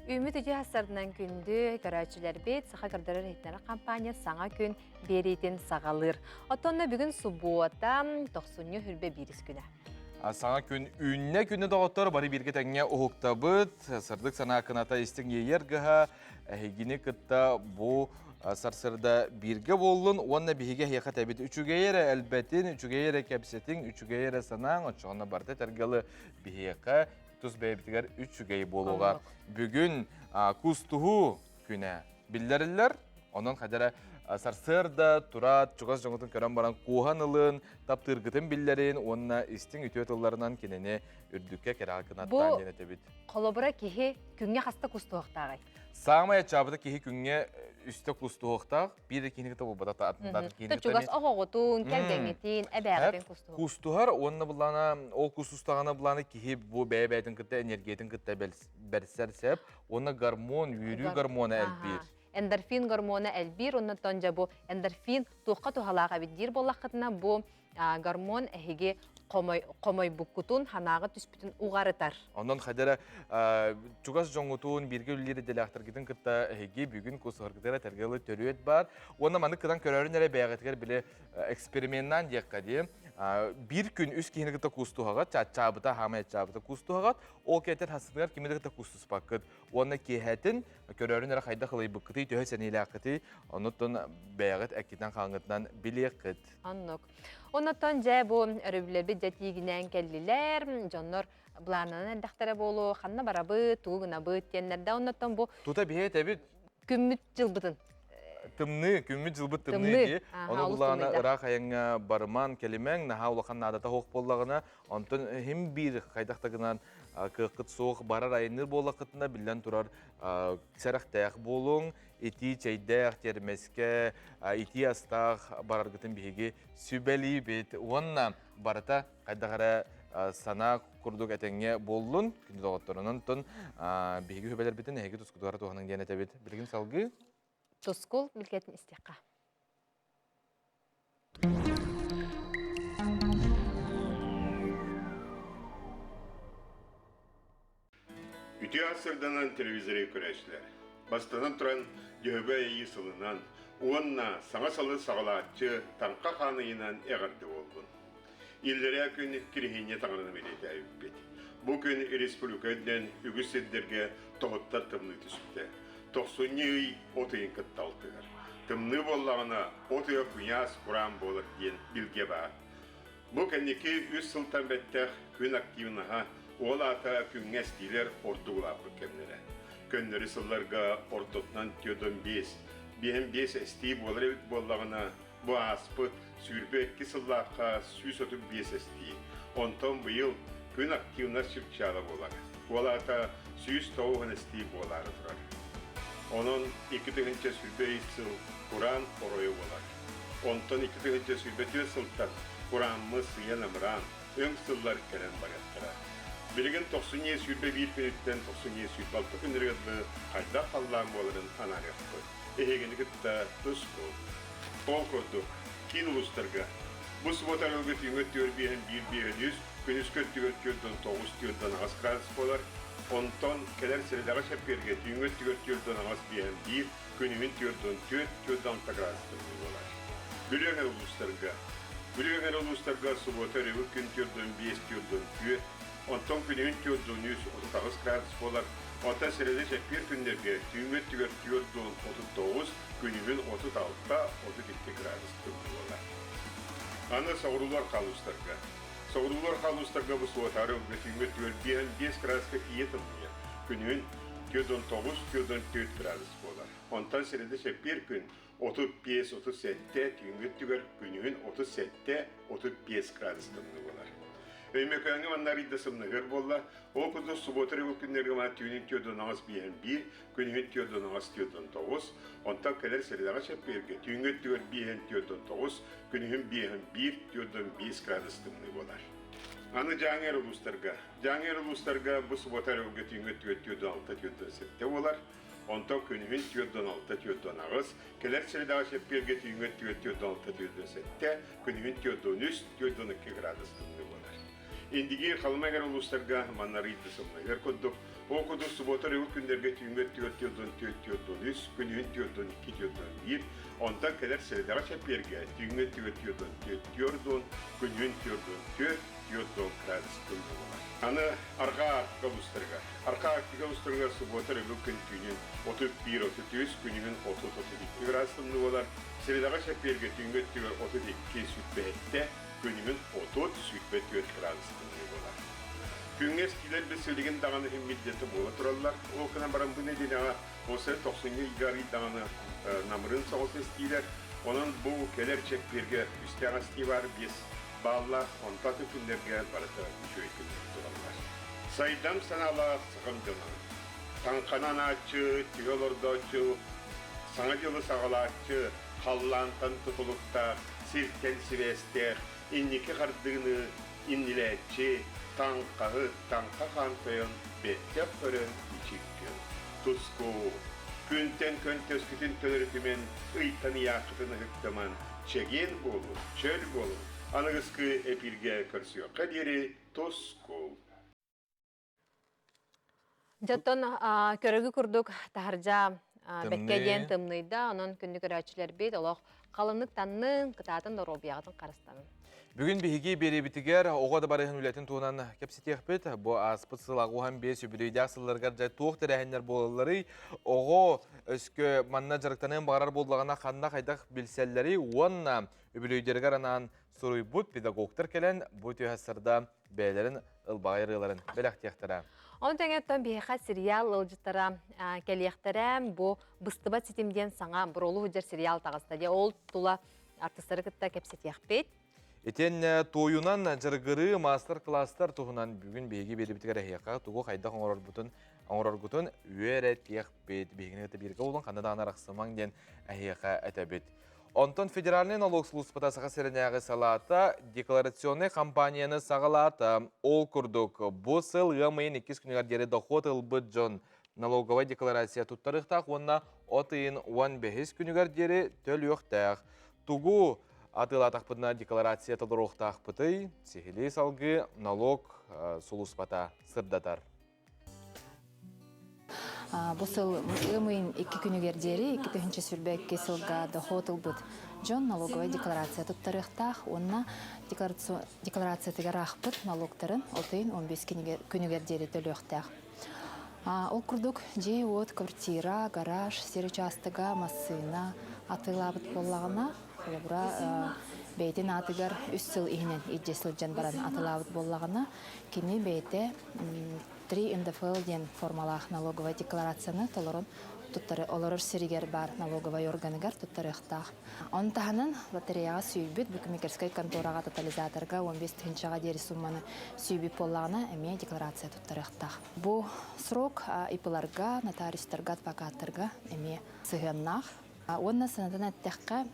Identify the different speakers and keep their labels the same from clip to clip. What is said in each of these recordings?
Speaker 1: Үүммүт үтүө сарсыарданан күндү көрөөччүлэрбит Саха көрдөрөр иһитиннэрэр компания саҥа күн биэриитин саҕалыыр. Оттон бүгүн субуота, тохсунньу хүрбэ биирис күнэ.
Speaker 2: Саҥа күн үүннэ күнү доҕоттор бары бииргэ тэҥҥэ уһуктабыт. Сырдык санаа кыната истиҥ иэйэр гыһа эһигини кытта бу сарсыарда бииргэ буоллун уонна биһиги эһиэхэ тэбит үчүгэйи эрэ элбэтин, үчүгэйи эрэ кэпсэтиҥ, үчүгэйи эрэ санааҥ, оччоҕуна барыта этэргэ биһиэхэ тус бэйэбитигэр үчүгэй буолуоҕа. Бүгүн кустуһуу күнэ биллэриллэр. Онон хадара сарсыарда тураат чугас дьоҥутун көрөн баран куоһан ылын, таптыыргытын биллэрин уонна истиҥ үтүө тылларынан кинини үрдүккэ кэрэҕэ кынаттаан диэн этэбит.
Speaker 1: Холобура киһи күҥҥэ хаста кустуохтааҕый?
Speaker 2: Саамай аччаабыта киһи күҥҥэ үстэ кустуохтаах, биир киһини кытта буолбата атын
Speaker 1: киһини чугас оҕоҕутун, кэргэҥҥитин, эбээҕитин кустуһар.
Speaker 2: Кустуһар уонна буллаана ол кустустаҕына буллаана киһи бу бэйэ-бэйэтин кытта энергиятын кытта бэрсэр сеп уонна гормон, үөрүү гормона элбиир.
Speaker 1: Эндорфин гормона элбиир, оннотон дьэ бу эндорфин туохха туһалаах эбит диир буоллаххытына бу гормон эһиги хомойбуккутун, санааҕа түспүтүн уҕарытар.
Speaker 2: Онон хайдара чугас дьоҥҥутун, бииргэ үлэлиир идэлээхтэргитин кытта эһиги бүгүн кусуһаргытыгар этэргэ төрүөт баар. Уонна маны кытан көрөрүн эрэ бэйэҕитигэр били эксперименнаан диэххэ дии. Биир күн үс киһини кытта кустуһаҕыт, чааччаабыта, хаамай аччаабыта кустуһаҕыт, ол кэтэр хассыныгар кими да кытта кустуспаккыт. Уонна киэһэтин көрөрүн эрэ хайдах ылыйбыккытый, төһө сэниилээххитий, онуттан бэйэҕит эккитинэн-хааҥҥытынан билиэххит.
Speaker 1: Оннук. Оннуттан дьэ бу өрөбүллэрбит дьэ тиигинээн кэллилэр, дьоннор былааннанан эрдэхтэрэ буолуо, ханна барабыт, тугу гынабыт диэннэр да оннуттан бу
Speaker 2: Тута биһи этэбит.
Speaker 1: Күммүт дьылбытын.
Speaker 2: Тымныы, күммүт дьылбыт тымныы дии. Ону буллаҕына ыраах айаҥҥа барыман, кэлимэҥ, наһаа улахан наадата суох буоллаҕына, онтон иһим биир хайдах да гынан кыаххыт суох барар айанныыр буоллаххытына, биллэн турар, сэрэхтээх буолуҥ, итии чэйдээх, тиэрмэскэ, итии астаах бараргытын биһиги сүбэлиибит. Уонна барыта хайдах эрэ санаа курдук этэҥҥэ буоллун, күндү доҕотторунан тон биһиги сүбэлэрбитин эһиги тускутугар туһаныҥ диэн этэбит. Билигин салгыы.
Speaker 1: Тускул билгэтин истиэххэ.
Speaker 3: Үтүө сырданан телевизоры көрөөччүлэр. Бастатан туран, Дьөһөгөй Айыы сылынан уонна саҥа сылы саҕалааччы Таҥха Хаан ыйынан эҕэрдэ буоллун. Иллэрээ күн Кириһиэнньэ таҥараны бэлиэтээбиппит. Бу күн республика үрдүнэн үгүс сирдэргэ тоһуттар тымныы түспүтэ. Тохсунньу ый от ыйын кытта алтыһар. Тымныы буоллаҕына, от ыйа куйаас кураан буолар диэн билгэ баар. Бу кэнники үс сылтан бэттэх күн активнаһа, ол аата күҥҥэ эстиилэр ордук улааппыт кэмнэрэ. Көннөрү сылларга ортотунан 45, 55 эстии буолар эбит буоллаҕына, бу ааспыт 22 сыллаахха 135 эстии. Онтон быйыл күн активнас чыпчаала буолар. Ол аата 190 эстии буолаары турар. Онон 2023 сыл кураан оройо буолар. Онтон 2024 сылтан курааммыт сыйан-амыраан, өҥ сыллар кэлэн барыахтара. Билигин тохсунньу 21 күнүттэн тохсунньу 26 күннэригэр дылы хайдах халлаан буоларын анаарыахпыт. Эһигини кытта тус буол. Ол курдук, киин улуустарга бу субуота арылгы түүҥҥү өттүгэр биэһин биир биэһин үс, күнүскү өттүгэр түөрт тоҕус түөрт аҕыс градус буолар. Онтон кэлэр сэрэдэҕэ чэппиэргэ түүҥҥү өттүгэр түөрт аҕыс биэһин биир, күнүһүн 44, 46 градус тымныы буолар. Бүлүү эҥэр улуустарга Бүлүү эҥэр улуустарга субуота өрөбүл күн 45, 44, онтон күнүһүн 43, 38 градус буолар. Оттон сэрэдэ чэппиэр күннэргэ түүҥҥү өттүгэр 40, 39, күнүһүн 36, 32 градус тымныы буолар. Аны соҕуруулар халуустарга. Соҕуруулар халуустарга бу суотаары ылга түүҥҥү өттүгэр 5 градуска тиийэ тымныйар. Күнүһүн 49, 44 градус буолар. Онтон сэрэдэ чэппиэр күн 35-37, түүҥҥү өттүгэр күнүһүн 37-35 градус тымныы буолар. Өймөкөөҥҥө манна арыйда сымнаһыар буолла. Ол курдук субуота өрөбүл күннэргэ манна түүнүн 48 биэһин биир, күнүһүн 48 49, онтон кэлэр сэрэдэҕэ чэппиэргэ түүҥҥү өттүгэр биэһин 49, күнүһүн биэһин биир, 45 градус тымныы буолар. Аны Дьааҥы эр улуустарга. Дьааҥы эр улуустарга бу субуота өрөбүлгэ түүҥҥү өттүгэр 46-47 буолар. Онтон күнүһүн 46 48, кэлэр средаҕа чэппиэргэ түүҥҥү өттүгэр 46 47, күнүһүн 43 42 градус тымныы буолар. Индигиир Халыма эҥэр улуустарга манна арыый да сымнаһыар курдук. Ол курдук субуота өрөбүл күннэргэ түүҥҥү өттүгэр 44 43, күнүһүн 42 41, онтон кэлэр сэрэдэҕэ чэппиэргэ түүҥҥү өттүгэр 44 40, күнүһүн 44 40 градус тымныыланар. Аны Арҕаа Арктика улуустарыгар. Арҕаа Арктика улуустарыгар субуота өрөбүл күн түүнүн 31-33, күнүһүн 30-32 градус тымныы буолар. Сэрэдэҕэ чэппиэргэ түүҥҥү өттүгэр 32-27, күнүһүн 30-24 градус тымныы буолар. Күҥҥэ эстиилэр билигин даҕаны иһин буола тураллар. Ол гынан баран бу нэдиэлэҕэ осы тохсунньу ыйга арый даҕаны намырын соҕус эстиилэр. Онон бу кэлэр чэппиэргэ үстээх эстии баар 5 бааллаах, онто атын күннэргэ барыта үчүгэй күннэр тураллар. Сайдам санаалаах сахам дьоно, таҥханы анааччы, түһэ олордооччу, саҥа дьылы саҕалааччы, халлаантан тутулуктаах, сиртэн сибээстээх, инники хардыыны иннилээччи, таҥхаһыт, таҥха хаан тойон бэттэх көрөн ичик күн. Туску, күнтэн көнтөскүтүн төлөрүтүмэн, ыйтан ыйааххытын ыһыктыман, чэгиэн буолун, чөл буолун, аныгыскы эпииргэ көрсүөххэ диэри тускул.
Speaker 1: Дьоттон көрөгү курдук таһырдьа бэккэ диэн тымныйда, онон күндү көрөөччүлэрбит олох халыннык таннын, кытаатын доруобуйаҕытын харыстанын.
Speaker 2: Бүгүн биһиги биэриэбитигэр оҕо да барыһын үлэтин туһунан кэпсэтиэхпит. Бу ааспыт сыл аҕуһан биэс үбүлүөйдээх сылларыгар дьэ туох тэрээһиннэр буолалларый? Оҕо өскө манна дьарыктаныан баҕарар буоллаҕына ханна хайдах билсэллэрий уонна үбүлүөйдэригэр анаан суруйбут педагогтар кэлэн бу түһэ сырда бэйэлэрин ылбаҕай ырыаларын бэлэхтиэхтэрэ.
Speaker 1: Ону тэҥэ биһиэхэ сериал ыалдьыттара кэлиэхтэрэ. Бу «Быстыбат ситим» диэн саҥа буруолу сылдьар сериал таҕыста диye ол тула артыстары кытта кэпсэтиэхпит.
Speaker 2: Итиэннэ туойунан дьарыгырыы маастар-кылаастар туһунан бүгүн биһиги биэрибитигэр эһиэхэ тугу хайдах оҥорорбутун оҥороргутун үөрэтиэхпит. Биһигини кытта бииргэ буолун ханна даҕаны арахсымаҥ диэн эһиэхэ этэбит. Онтон Федеральнай налог службата Саха сиринээҕи салаата декларационнай кампанияны саҕалаата. Ол курдук, бу сыл ыам ыйын иккис күнүгэр диэри дохуот ылбыт дьон налоговай декларация туттарыахтаах уонна от ыйын 15 күнүгэр диэри төлүөхтээх. Тугу атыылаатахпытына декларация толоруохтаахпытый? Сиһилии салгыы налог сулууспата сырдатар.
Speaker 4: Бу сыл ыам ыйын икки күнүгэр диэри 2022 сылга дохуот ылбыт дьон налоговай декларация туттарыахтаах уонна декларациятыгар аахпыт налогтарын от ыйын 15 күнүгэр диэри төлүөхтээх. Ол курдук дьиэ-уот, квартира, гараж, сир учаастага, массыына атыылаабыт буоллаҕына, холобура, бэйэтин аатыгар үс сыл иһинэн илдьэ сылдьан баран атыылаабыт буоллаҕына, кини бэйэтэ 3 НДФЛ диэн формалаах налоговай декларацияны толорон туттары олорор сиригэр баар налоговай органыгар туттарыахтаах. Ону таһынан лотереяҕа сүүйбүт букмекерскай контораҕа тотализаторга 15 тыһыынчаҕа диэри сумманы сүүйбүт буоллаҕына эмиэ декларация туттарыахтаах. Бу срок ИП-ларга, нотариустарга, адвокаттарга эмиэ сыһыаннаах. Уонна санатан эттэххэ,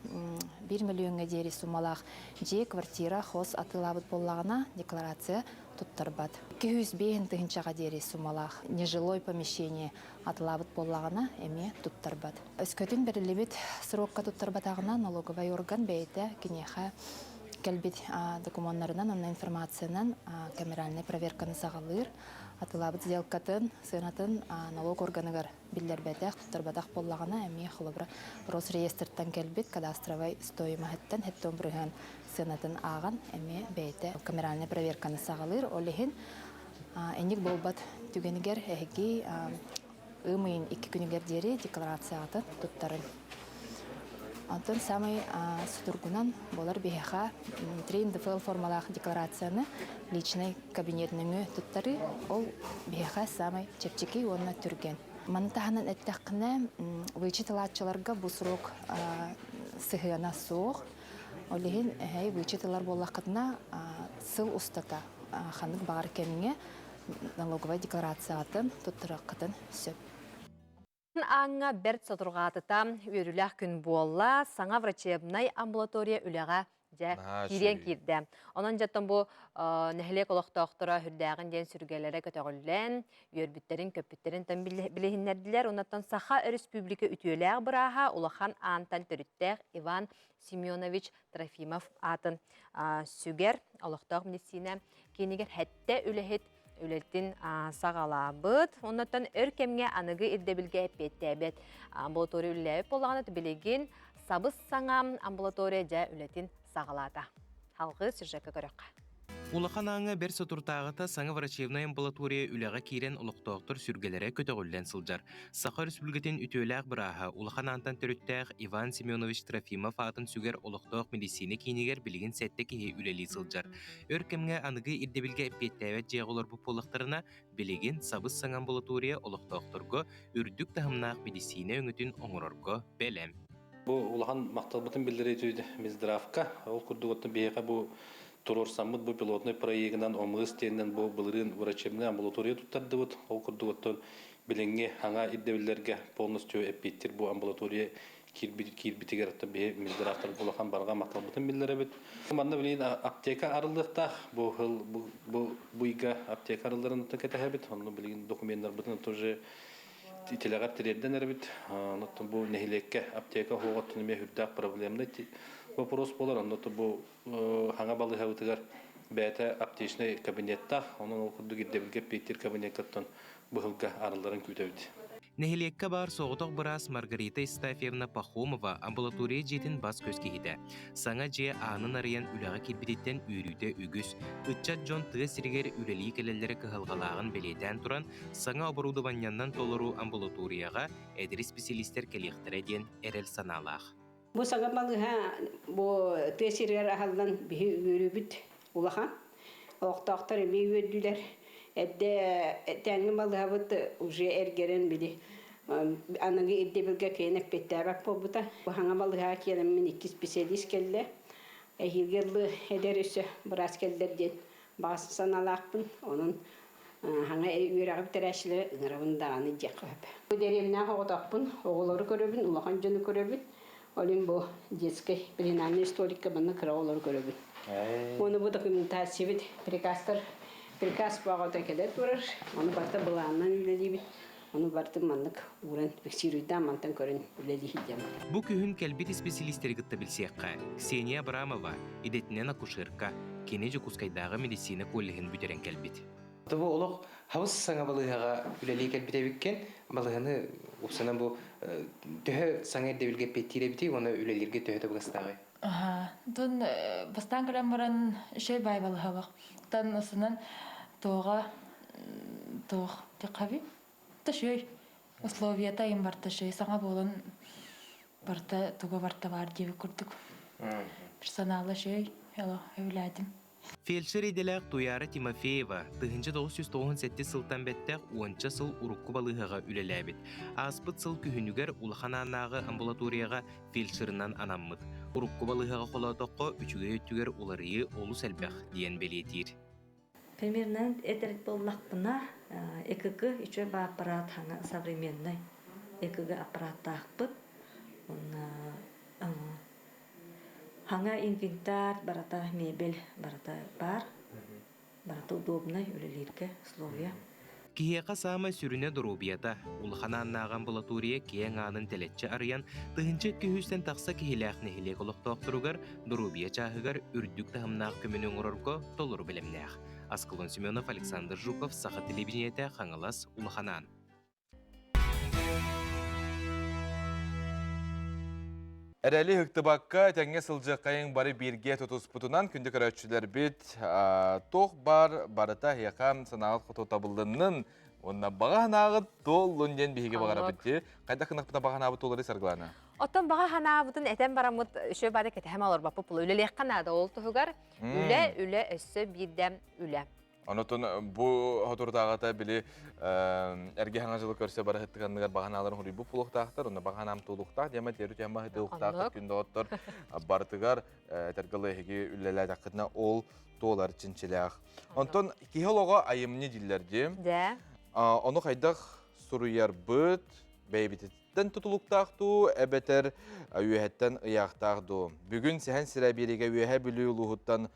Speaker 4: 1 мөлүйүөҥҥэ диэри суммалаах дьиэ, квартира, хос атыылаабыт буоллаҕына, декларация туттарбат. 205 тыһыынчаҕа диэри суммалаах нежилой помещение атылаабыт буоллаҕына, эмиэ туттарбат. Өскөтүн бэриллибит срокка туттарбатаҕына, налоговай орган бэйэтэ киниэхэ кэлбит докумуоннарынан уонна информациянан камеральнай проверканы саҕалыыр. Атылаабыт сделкатын сыанатын налог органыгар биллэрбэтэх, туттарбатах буоллаҕына, эмиэ холобура Росреестртан кэлбит кадастровай стоимоһыттан хэттон бырыһыан сыанатын ааҕан эмиэ бэйэтэ камеральнай проверканы саҕалыыр. Ол иһин инник буолбат түгэнигэр эһиги ыам ыйын икки күнүгэр диэри декларацияҕытын туттарыҥ. Онтон самай судургунан буолар биһиэхэ 3 НДФЛ формалаах декларацияны личный кабинет нөҥүө туттарыы, ол биһиэхэ саамай чэпчэки уонна түргэн. Маны таһынан эттэххинэ, вычет ылааччыларга бу срок сыһыана суох. Ол иһин эһэй вычет ылар буоллаххытына, сыл устата ханнык баҕар кэмҥэ налоговай декларацияҕытын туттарыаххытын сөп.
Speaker 1: Ааҥҥа бэрт сотурҕаатыта үөрүүлээх күн буолла. Саҥа врачебнай амбулатория үлэҕэ дьэ киириэн киирдэ. Онон дьэттон бу нэһилиэк олохтоохторо үрдээҕин диэн сүргэлэрэ көтөҕүллэн, үөрбүттэрин, көппүттэрин тан билиһиннэрдилэр. Оннуттан Саха Өрөспүүбүлүкэ үтүөлээх бырааһа улахан аантан төрүттээх Иван Семенович Трофимов аатын сүгэр олохтоох медицина киинигэр хэттэ үлэһит. үлэтин саҕалаабыт. Оннуттан өр кэмҥэ аныгы ирдэбилгэ эппиэттээбэт амбулатория үлэлээбит буоллаҕына, билигин сабыс-саҥа амбулатория дьэ үлэтин саҕалаата. Салгыы сюжекка көрөххө.
Speaker 5: Улахан ааҥҥа бэрт соторутааҕыта саҥа врачебнай амбулатория үлэҕэ киирэн олохтоохтор сүргэлэрэ көтөҕүллэн сылдьар. Саха Өрөспүүбүлүкэтин үтүөлээх бырааһа, Улахан Аантан төрүттээх Иван Семенович Трофимов аатын сүгэр олохтоох мэдиссиинэ киинигэр билигин сэттэ киһи үлэлии сылдьар. Өр кэмҥэ аныгы ирдэбилгэ эппиэттээбэт дьиэҕэ олорбут буоллахтарына, билигин сабыс-саҥа амбулатория олохтоохторго үрдүк таһымнаах мэдиссиинэ өҥөтүн оҥорорго бэлэм.
Speaker 6: Бу улахан махталбытын биллэрии Минздравка. Ол курдук оттон биһиэхэ бу туруорсаммыт бу пилотнай проегынан ОМС диэнинэн бу былырыын врачебнай амбулатория туттардыбыт. Ол курдук оттон билиҥҥи саҥа ирдэбиллэргэ полностью эппиэттиир бу амбулатория киирбитигэр оттон биһи Минздравтар улахан барҕа махталбытын биллэрэбит. Манна билигин аптека арыллыахтаах. Бу сыл бу бу ыйга аптека арылларын кэтэһэбит. Онно билигин докуменнарбытын тоже Тилэҕэр тириэрдэн эрэбит. Онон бу нэһилиэккэ аптека уһуоҕуттан эмиэ сүрдээх проблемный вопрос буолар. Онно бу хаҥа балыыһабытыгар бэйэтэ аптечный кабинеттаах. Онон ол курдук ирдэбилгэ эппиэттиир кабинеккаттан быһылга арылларын күүтэбит.
Speaker 5: Нэһилиэккэ баар соҕотох быраас Маргарита Истафьевна Пахомова амбулатория дьиэтин бас-көс киһитэ. Саҥа дьиэ аанын арыйан үлэҕэ киирбититтэн үөрүүтэ үгүс. Ыччат дьон тыа сиригэр үлэлии кэлэллэрэ кыһалҕалааҕын бэлиэтээн туран, Саҥа оборудованиеннан толору амбулаторияҕа эдэр исписэлиистэр кэлиэхтэрэ диэн эрэл санаалаах.
Speaker 7: Бу саҥа балыыһа бу тыа сиригэр аһыллан биһи үөрүүбүт улахан. Олохтоохтор эмиэ үөрдүлэр. Эрдэ тээҥҥи балыыһабыт уже эргэрэн били аныгы ирдэбилгэ кыайан эппиэттээбэт буолбута. Бу саҥа балыыһаҕа киирэммин икки специалист кэллэ. Эһиилги ыллы эдэр өссө быраас кэллэр диэн баҕа санаалаахпын. Онон Хаҥа үөрэҕи бүтэрээччилэри ыҥырабын даҕаны диэххэ сөп. Бу дэриэбинэҕэ оҕотохпун, оҕолору көрөбүн, улахан дьону көрөбүн. Ол иһин бу детскай пеленальный столикка манна кыра оҕолору көрөбүн. Уонна бу документациябыт приказтар приказ баҕата кэлэ турар. Ону барыта былаанынан үлэлиибит. Ону барытын маннык ууран фиксируйдаан мантан көрөн үлэлии сылдьабын.
Speaker 5: Бу күһүн кэлбит исписэлиистэри кытта билсиэххэ. Ксения Абрамова идэтинэн акушерка, кини Дьокуускайдааҕы медицина коллеһын бүтэрэн кэлбит.
Speaker 8: Бу олох хабыс саҥа балыыһаҕа үлэлии кэлбит эбиккин. Балыыһаны упсанан бу төһө саҥа ирдэбилгэ эппиэттиир эбитий уонна үлэлииргэ төһө табыгастааҕый?
Speaker 9: Аха. Тон бастаан кэлэн баран үчүгэй баай балыһалах. Тан ысынан туоҕа туох тихаби Ташөй условията им барта шөй саҥа буолан барта туга барта баар диэбит курдук. Персонала шөй өбүлээтим.
Speaker 5: Фельдшер идэлээх Туяра Тимофеева 1997 сылтан бэттэх уонча сыл урукку балыыһаҕа үлэлээбит. Ааспыт сыл күһүнүгэр Улахан Ааннааҕы амбулаторияҕа фельдшерынан анаммыт. Урукку балыыһаҕа холоотоххо үчүгэй өттүгэр уларыйыы олус элбэх диэн бэлиэтиир.
Speaker 10: Примерно этэр буоллахпына, ЭКГ үчүгэй баа аппарат хаҥа современный ЭКГ аппараттаахпыт. Уонна хаҥа инвентарь барыта мебель барыта баар. Барыта удобнай үлэлииргэ условия.
Speaker 5: Киһиэхэ саамай сүрүнэ доруобуйата. Улахан ааннааҕы амбулатория киэҥ аанын тэлэччи арыйан, 1200-тэн тахса киһилээх нэһилиэк олохтоохторугар доруобуйа чааһыгар үрдүк таһымнаах көмөнү оҥорорго толору бэлэмнээх. Аскалон Семенов, Александр Жуков, Саха телевидениетэ, Хаҥалас, Улахан Аан.
Speaker 2: Эрэли ыһыктыбакка этэҥҥэ сылдьыаххайыҥ бары бииргэ тутуспутунан күндү көрөөччүлэрбит туох бар барыта эһиэхэ санааҕыт хоту табыллыннын уонна баҕа санааҕыт туоллун диэн биһиги баҕарабыт дии. Хайдах гынахпытына баҕа санаабыт туолары Саргылана?
Speaker 1: Оттон баҕа санаабытын этэн бараммыт үчүгэй бары кэтэһэм олорбоппут була үлэлиэххэ наада ол туһугар үлэ үлэ өссө биирдэ үлэ.
Speaker 2: Онотон бу соторутааҕыта били эргэ хаҥа дьылы көрсө бары ыттыганныгар баҕанааларын хуруйбут буолуохтаахтар, онно баҕанаам туолуохтаах, диэмэ тиэрү тиэмэ ыһытыахтаах күн доҕоттор барытыгар этэргэ эһиги үлэлээтэххитинэ ол туолар чинчилээх. Онтон киһи олоҕо айымньы дииллэр дии.
Speaker 1: Дьэ.
Speaker 2: Ону хайдах суруйарбыт бэйэбититтэн тутулуктаах дуу, эбэтэр үөһэттэн ыйаахтаах дуу. Бүгүн Сэһэн сирэ биэриигэ Үөһээ Бүлүү улууһуттан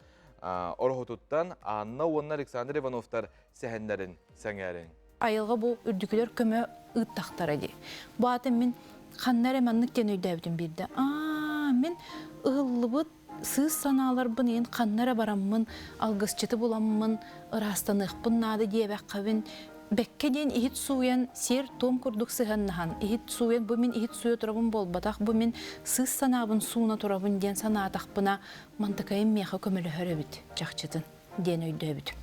Speaker 2: Ороһутуттан Анна уонна Александр Ивановтар сэһэннэрин сэҥээриҥ.
Speaker 11: Айылҕа бу үрдүкүлэр көмө ыыттахтара дии. Бу аата мин ханна эрэ маннык диэн өйдөөбүтүм биирдэ. Аа, мин ыһыллыбыт сыыс санааларбын иин ханна эрэ бараммын, алгысчыты буламмын, ыраастаныахпын наада диэбэххэбин, бэккэ диэн иһит сууйан, сиэр-туом курдук сыһыаннаһан, иһит сууйан, бу мин иһит сууйа турабын буолбатах, бу мин сыыс санаабын сууна турабын диэн санаатахпына, мантыкайым миэхэ көмөлөһөр эбит чахчытын диэн өйдөөбүтүм.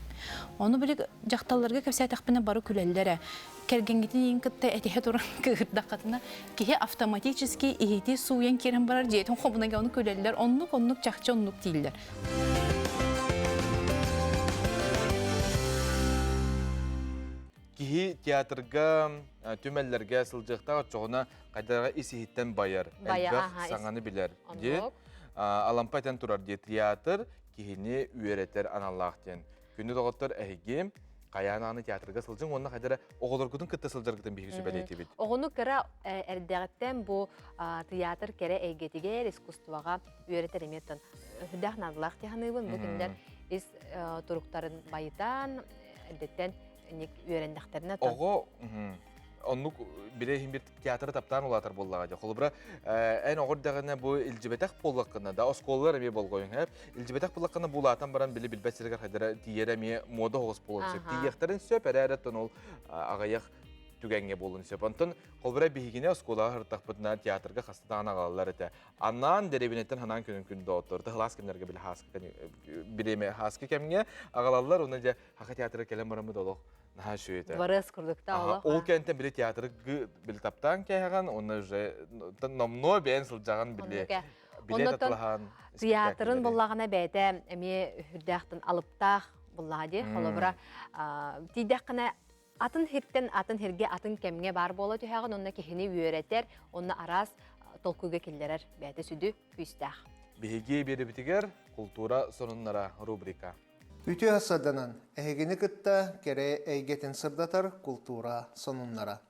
Speaker 11: Ону били дьахталларга кэпсээтэхпинэ бары күлэллэр ээ. Кэргэҥҥитин иин кытта этиһэ туран кыыһырдаххытына киһи автоматически иһити сууйан киирэн барар дьиэтин хомунан ону күлэллэр оннук оннук чахчы оннук дииллэр.
Speaker 2: Киһи театрга, түмэллэргэ сылдьыахтаах оччоҕуна хайдаҕа ис иһиттэн байар, элбэх саҥаны билэр. Дии Алампа этэн турар дии театр киһини үөрэтэр аналлаах диэн. Күндү доҕоттор эһиги хайаан ааны театрга сылдьыҥ уонна хайдара оҕолоргутун кытта сылдьаргытын биһиги сүбэлиэтибит.
Speaker 1: Оҕону кыра эрдэҕиттэн бу театр кэрэ эйгэтигэр, искусствоҕа үөрэтэр эмиэ үрдээх наадалаах дии саныыбын. Бу кинилэр ис туруктарын байытан, эрдэттэн үөрэннэхтэринэ
Speaker 2: Оҕо оннук билэ иһин бир театры таптаан улаатар буоллаҕа дии. Холобура, эн оҕор дэҕинэ бу илдьибэтэх буоллаххына да оскуолалар эмиэ болҕойуҥ һэп. Илдьибэтэх буоллаххына бу улаатан баран били билбэт сиригэр хайдара тиийэрэ эмиэ муода оҕус буолуон сөп. Тиийиэхтэрин сөп эрээри оттон ол аҕыйах түгэҥҥэ буолуон сөп. Онтон холобура биһигини оскуолаҕа сырыттахпытына театрга хаста даҕаны аҕалаллар этэ. Анаан дэриэбинэттэн ханаан күнүн күн доҕоттор тыһылаас кэмнэргэ били хааскы бириэмэ хааскы кэмҥэ аҕалаллар уонна дьэ Хака театры кэлэн бараммыт олох наһаа үчүгэй этэ.
Speaker 1: Дворец курдукта олох.
Speaker 2: Ол кэнтэн били театры били таптаан кээһэҕин, уонна уже номнуо бэйэн сылдьаҕын били билет атылаһан.
Speaker 1: Театрын буллаҕына бэйэтэ эмиэ үрдээхтэн алыптаах буллаҕа дии. Холобура, тиийдэххинэ атын хиртэн атын хиргэ атын кэмҥэ баар буола түһэҕин, онно киһини үөрэтэр, онно араас толкуйга киллэрэр бэйэтэ сүдү күүстээх.
Speaker 2: Биһиги биэрибитигэр култуура сонуннара рубрика.
Speaker 12: Үтүө сырданан, эһигини кытта кэрэ эйгэтин сырдатар култуура сонуннара.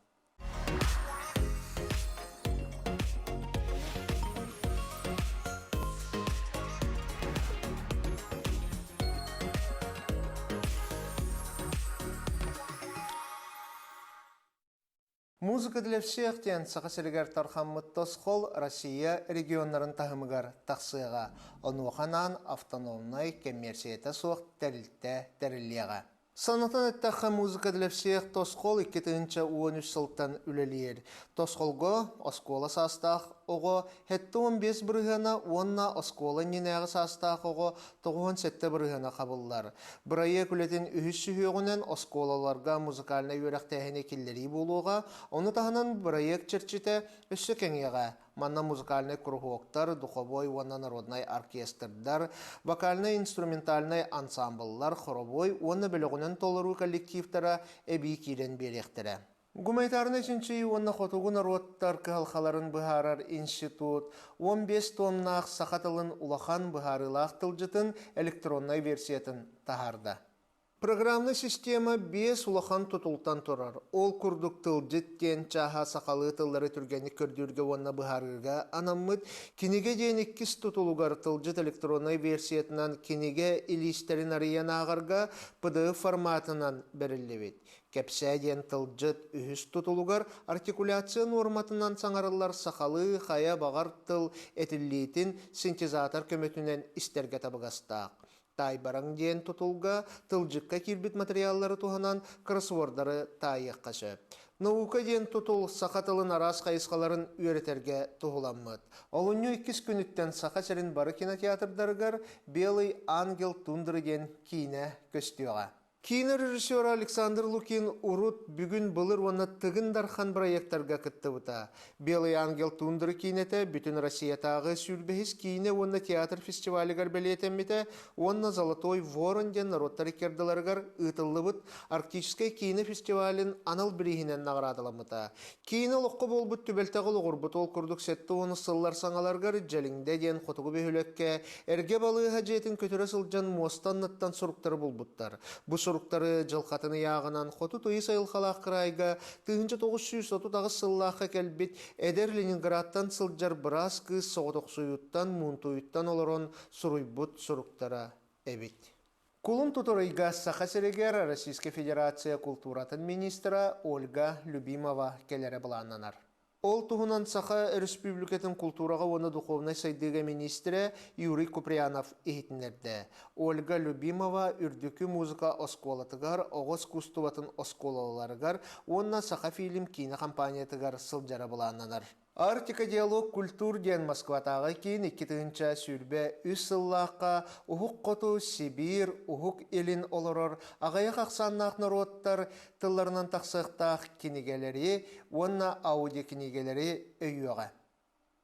Speaker 12: Музыка для всех диэн Саха сиригэр тархаммыт тосхол Россия регионнарын таһымыгар тахсыаҕа. Онуоха анаан автономнай кэммиэрсийэтэ суох тэрилтэ тэриллиэҕэ. Санатан эттэххэ, Музыка для всех тосхол 2013 сылтан үлэлиир. Тосхолго оскуола саастаах оҕо 75 бырыһыана уонна оскуола иннинээҕи саастаах оҕо 97 бырыһыана хабыллар. Бырайыак үлэтин үһүс сүһүөҕүнэн оскуолаларга музыкальнай үөрэхтээһини киллэрии буолуоҕа, ону таһынан бырайыак чэрчитэ өссө кэҥиэҕэ. Манна музыкальнай куруһуоктар, духовой уонна народнай оркестрдар, вокальнай-инструментальнай ансамбллар, хоровой уонна бөлөҕүнэн толоруу коллективтара эбии киирэн биэриэхтэрэ. Гуманитарнай чинчийии уонна хотугу норуоттар кыһалҕаларын быһаарар институт 15 томнаах саха тылын улахан быһаарыылаах тылдьытын электроннай версиятын таһаарда. Программнай система биэс улахан тутултан турар. Ол курдук тылдьыт диэн чааһа сахалыы тыллары түргэнник көрдүүргэ уонна быһаарыыга анаммыт кинигэ диэн иккис тутулугар тылдьыт электроннай версиятынан кинигэ илиистэрин арыйан ааҕарга PDF форматынан бэриллибит. Кэпсээ диэн тылдьыт үһүс тутулугар артикуляция нуорматынан саҥарыллар сахалыы хайа баҕар тыл этиллиитин синтезатор көмөтүнэн истэргэ табыгастаах. Таайбараҥ диэн тутулга тылдьыкка киирбит материаллары туһанан кроссвордары таайыахха сөп. Наука диэн тутул саха тылын араас хайысхаларын үөрэтэргэ туһуламмыт. Олунньу иккис күнүттэн Саха сирин бары кинотеатрдарыгар «Белый ангел тундры» диэн киинэ көстүөҕэ. Киинэ режиссера Александр Лукин урут Бүгүн былыр уонна Тыгын Дархан бырайыактарга кыттыбыта. «Белый ангел тундры» киинэтэ бүтүн Россиятааҕы сүүрбэһис киинэ уонна театр фестивалыгар бэлиэтэммитэ уонна «Золотой ворон» диэн норуоттар икки ардыларыгар ыытыллыбыт Арктическай киинэ фестивалын анал бирииһинэн наҕараадаламмыта. Киинэ олоххо буолбут түбэлтэҕэ олоҕурбут ол курдук 70 сыллар саҥаларыгар Дьэлиҥдэ диэн хотугу бөһүөлэккэ эргэ балыыһа дьиэтин көтүрэ сылдьан муоста анныттан суруктары булбуттар. Бу суруктары дьылҕатын ыйааҕынан хоту тыйыс айылҕалаах кыраайга 1938 сыллаахха кэлбит эдэр Ленинградтан сылдьар быраас кыыс соҕотохсуйууттан, муунтуйуттан олорон суруйбут суруктара эбит. Кулун тутар ыйга Саха сиригэр Российскай Федерация култууратын министра Ольга Любимова кэлэрэ былааннанар. Ол туһунан Саха Өрөспүүбүлүкэтин култуураҕа уонна духовнай сайдыыга миниистирэ Юрий Куприянов иһитиннэрдэ. Ольга Любимова Үрдүкү музыка оскуолатыгар, оҕо искусствотын оскуолаларыгар уонна Сахафильм киинэ компаниятыгар сылдьара былааннанар. Арктика диалог культур диэн Москватааҕы киин 2023 сыллаахха Уһук Хоту, Сибиир, Уһук Илин олорор аҕыйах ахсааннаах норуоттар тылларынан тахсыахтаах кинигэлэри уонна аудиокинигэлэри өйүөҕэ.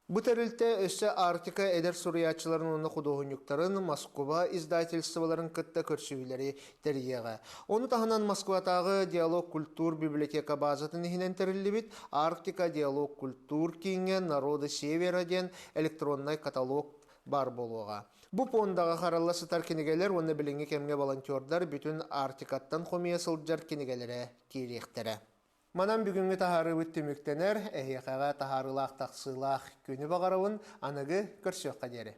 Speaker 12: Бу тэрилтэ өссө Арктика эдэр суруйааччыларын уонна худуоһунньуктарын Москва издательстволарын кытта көрсүһүүлэри тэрийиэҕэ. Ону таһынан Москватааҕы Диалог культур библиотека базатын иһинэн тэриллибит Арктика Диалог культур кииҥҥэ Народы Севера диэн электроннай каталог баар буолуоҕа. Бу пуондаҕа харалла сытар кинигэлэр уонна билиҥҥи кэмҥэ волонтердар бүтүн Арктикаттан хомуйа сылдьар кинигэлэрэ киириэхтэрэ. Манан бүгүҥҥү таһаарыыбыт түмүктэнэр, эһиэхэҕэ таһаарыылаах тахсыылаах күнү баҕарабын, аныгы көрсүөххэ диэри.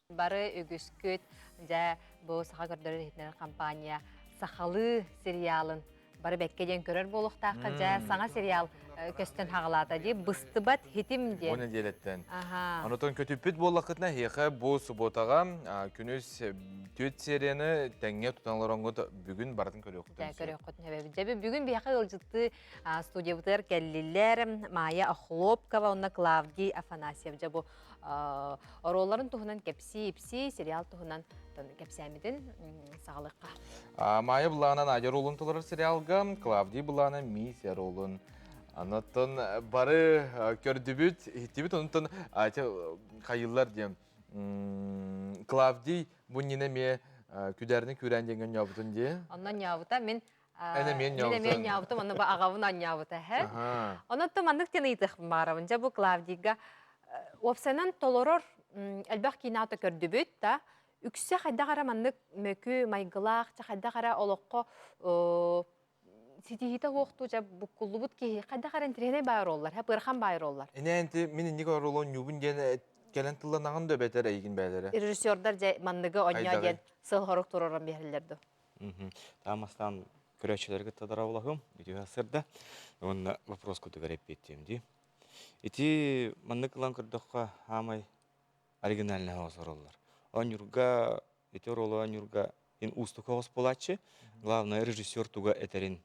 Speaker 1: Бары үгүскүт дьэ бу саха көрдөрөр иһитиннэрэр компания сахалыы сериалын бары бэккэ диэн көрөр буолуохтаахха дьэ саҥа сериал көстөн хаҕалаата дии быстыбат хитим диэн.
Speaker 2: Бу нэдиэлэттэн. Онотон көтүппүт буоллаххытына эһиэхэ бу субботаҕа күнүс түөрт серияны тэҥҥэ тутан олороҥҥут бүгүн барытын көрүөххүтүн
Speaker 1: сөп. Көрүөххүтүн сөп. Дьэ бүгүн биһиэхэ ыалдьыттыы студиябытыгар кэллилэр Майя Охлопкова уонна Клавдий Афанасьев. Дьэ бу Оруолларын туһунан кэпсии-ипсии, сериал туһунан кэпсээмитин саҕалыахха.
Speaker 2: Майя Булана Надя ролун толорор сериалга, Клавдий Булана Мися ролун. Онтон бары көрдүбүт, иһиттибит, онтон хайыллар диэн. Клавдий бу ньина эмиэ күдэрни күрээн диэҥҥэ ньообутун дии.
Speaker 1: Онно ньообута мин Эн эмиэ ньообутун. Мин эмиэ ньообутум, онно бу аҕабын анньаабыта эһэ. Онон маннык диэн ыйытыахпын баҕарабын. Дьэ бу Клавдийга уопсайынан толорор элбэх киинэ көрдүбүт да үксэ хайдах эрэ маннык мөкү майгылаах, дьэ хайдах эрэ олоххо ситиһиитэ суохтуу дьэ буккуллубут киһи хайдах эрэ интириэһинэй баай оруоллар, ыарахан баай оруоллар.
Speaker 2: Инээнти мин инник оруолун ньуубун диэн кэлэн тылланаҕын да эбэтэр эйигин бээлэрэ.
Speaker 1: Режиссердар дьэ манныгы онньоо диэн сыл-хорук туруоран биэрэллэр дуо?
Speaker 13: Таамастаан көрөөччүлэри кытта дорооболоһуом, үтүө сырда. Уонна вопрос кутугар эппиэттиэм дии. Ити маннык ылан көрдөххө, хаамай оригинальный оҕус оруоллар. Оонньуурга, ити оруолу оонньуурга ин уустук оҕус буолааччы. Главное, режиссер туга этэрин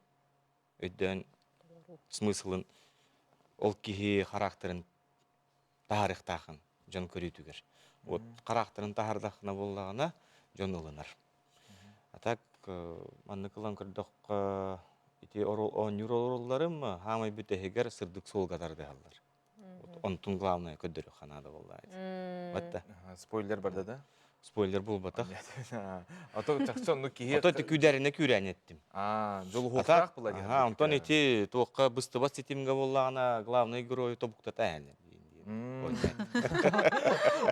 Speaker 13: өйдөөн смыслын ол киһи характерын таһаарыахтаахын дьон көрүүтүгэр. Вот хараахтарын таһаардаххына буоллаҕына дьон ылынар. А так маннык ылан көрдөххө ити оонньуур оруолларым хаамай бүтэһигэр сырдык суолга тардыһаллар. Онтун главное көрдөрүөххэ наада буолла. Батта.
Speaker 2: Спойлер барда да?
Speaker 13: Спойлер буолбатах.
Speaker 2: А то чахчы онну киһи...
Speaker 13: А то күүдэринэ күүрээн эттим.
Speaker 2: А, дьолуһуохтаах була диэн.
Speaker 13: Онтон ити туохха быстыбат ситимгэ буоллаҕына главный герой тобуктата эһэлэр.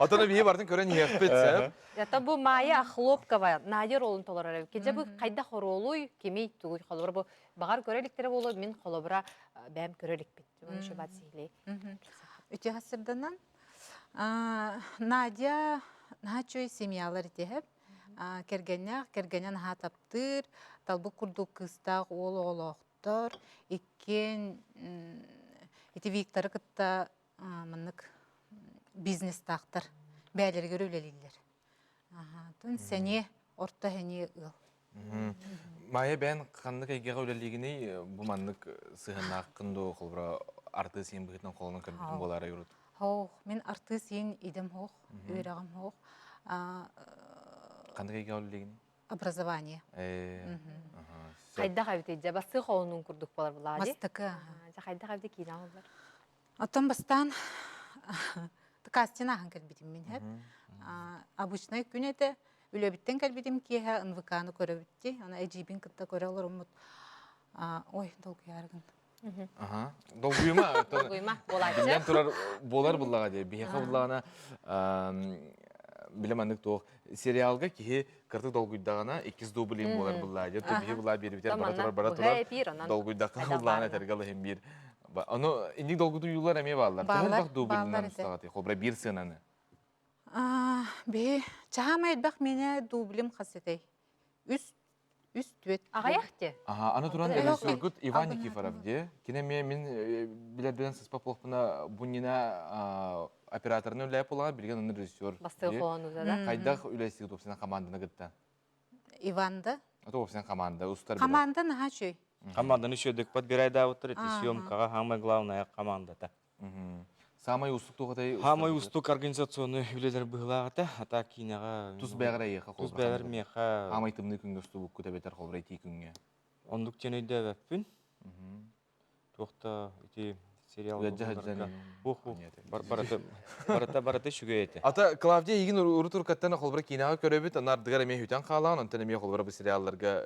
Speaker 2: Отон биһи бартын көрөн иһиэхпит сөп.
Speaker 1: Ята бу Майя Охлопкова Надя ролун толорор эбит. Дьэ бу хайдах оруолуй, кимий, тугуй холобура бу баҕар көрө иликтэрэ буолуо, мин холобура бэйэм көрө иликпин. Еще бат сиһилей.
Speaker 14: Үтүө сырданан Надя наһаа үчүгэй семьялар итиһэп. Кэргэннээх, кэргэнэ наһаа таптыыр, талбыт курдук кыыстаах уол оҕолоохтор. Иккиэн ити Викторы кытта маннык бизнестаахтар бэйэлэригэр үлэлииллэр. Тун сэниэ, орто сэниэ ыал.
Speaker 2: Майя бэйэн ханнык эйгэҕэ үлэлиигиний? Бу маннык сыһыаннааххын дуу, холобура артыыс иин быһыытынан холонон көрбүтүн буолаарай урут?
Speaker 14: Хоох, мин артыыс иин идэм хоох, үөрэҕим хоох.
Speaker 2: Ханнык эйгэҕэ үлэлиигиний?
Speaker 14: Образование.
Speaker 1: Хайдах эбитий дьэ бастыы холонуун курдук буолар булаа дии.
Speaker 14: Бастакы.
Speaker 1: Дьэ хайдах эбитий киинэ оҥоллор?
Speaker 14: Оттон бастаан кастинг ааһан кэлбитим мин һэп. Обычнай күн этэ. Үлэбиттэн кэлбитим киэһэ НВК-ны көрөбүт дии. Аны эдьиийбин кытта көрө олороммут. Ой, долгуйаарыгын.
Speaker 2: Долгуйума.
Speaker 1: Долгуйума, буолааччы.
Speaker 2: Биллэн турар буолар буллаҕа дии. Биһиэхэ буллаҕына билэ маннык туох сериалга киһи кыртык долгуйдаҕына иккис дублин буолар буллаа дии. Биһи буллаа биэрбитэр бара турар бара турар долгуйдахха буллаҕына этэргэ лыһын биир. Ону инник долгутуйуулар эмиэ бааллар. Төһө
Speaker 14: Бааллар,
Speaker 2: элбэх
Speaker 14: бааллар
Speaker 2: дублинан
Speaker 14: этэ.
Speaker 2: устаҕатый? Холобура биир сыананы.
Speaker 14: Биһи чаһаама элбэх миэнэ дублим хас этэй? Үс үс түөт.
Speaker 1: Аҕыйах те.
Speaker 2: Аха, аны туран режиссергут Иван Никифоров дии. Кини эмиэ мин билэрбинэн сыспат буоллахпына буннина операторын үлэлээп буолаҕа, билигин аны режиссер.
Speaker 1: Бастыгы холонута да.
Speaker 2: Хайдах үлэсигит уопсайынан команданы кытта?
Speaker 14: Иван да?
Speaker 2: Это уопсайынан команда, устар
Speaker 14: Команда наһаа үчүгэй.
Speaker 13: Команданы үчүгэйдик подбирайдаабыттар, ити съемкаҕа самое главное командата.
Speaker 2: Самай устук туохатай?
Speaker 13: Самай устук организационный үлэлэр быһылаах этэ. А так киинэҕэ...
Speaker 2: Тус бэҕэр эйиэхэ
Speaker 13: Тус бэҕэр миэхэ...
Speaker 2: Аамай тымныы күҥҥэ устубуккут эбэтэр холбура итии күҥҥэ?
Speaker 13: Оннук диэн өйдөөбөппүн. Туох да ити сериал барыта барыта барыта үчүгэй этэ.
Speaker 2: Ата Клавдия игин урут уруккаттан холбура киинэҕэ көрөбүт, аны ардыгар эмиэ хүтэн хаалаан, онтон эмиэ холбура бу сериалларга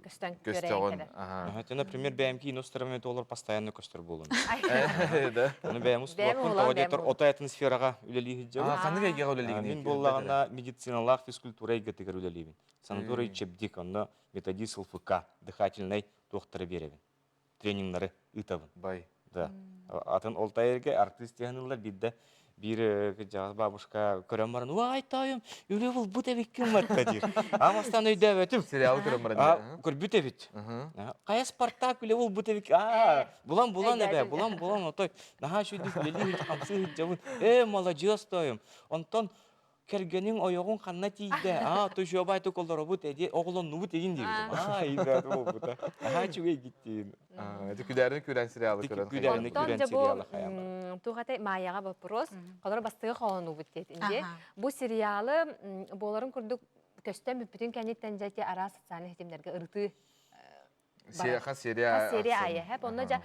Speaker 1: көстөн
Speaker 2: көстөҕүн.
Speaker 13: Это, например, бэйэм киин устарым олор постоянно көстөр буолун.
Speaker 2: Да.
Speaker 13: Аны бэйэм устубаппын, тоҕо диэтэр ото атын сфераҕа үлэлии сылдьабын.
Speaker 2: Ханнык эйгэҕэ үлэлиигин?
Speaker 13: Мин буоллаҕына медициналаах физкультура эйгэтигэр үлэлиибин. Санаторий Чебдик, онно методист ЛФК, дыхательнай туохтары биэрэбин. Тренингнары ыытабын.
Speaker 2: Бай.
Speaker 13: Да. Атын ол тайерге артист диэн биирдэ биир кырдьаҕас бабушка көрөн баран уай таайым үлэ булбут эбиккин матта диир. Аамастан өйдөөбөтүм.
Speaker 2: Сериалы көрөн баран.
Speaker 13: Көрбүт эбит. Хайа Спартак үлэ булбут эбик. Аа, булан булан эбэ, булан булан отой. Наһаа үчүгэй үлэлии хамсыы сылдьабын. Ээ, маладьыас тойум. Онтон кэргэниҥ ойоҕуҥ ханна тиийдэ? Аа, тушуобай туколоробут эди оҕолоннубут игин диибитим. Аа, иибэт буолбута. Аһаа үчүгэй гиттиин.
Speaker 2: Это күдээрин күрэн сериалы көрөн.
Speaker 13: Күдээрин күрэн сериалы хайаан.
Speaker 1: Туох этэй Майяҕа вопрос. Холор бастыгы холонуубут диэтин дии. Бу сериалы буоларын курдук көстөн бүппүтүн кэнниттэн дьэ араас социальный ситимнэргэ ырытыы
Speaker 2: Хас серия
Speaker 1: серия айы хэп онно дьэ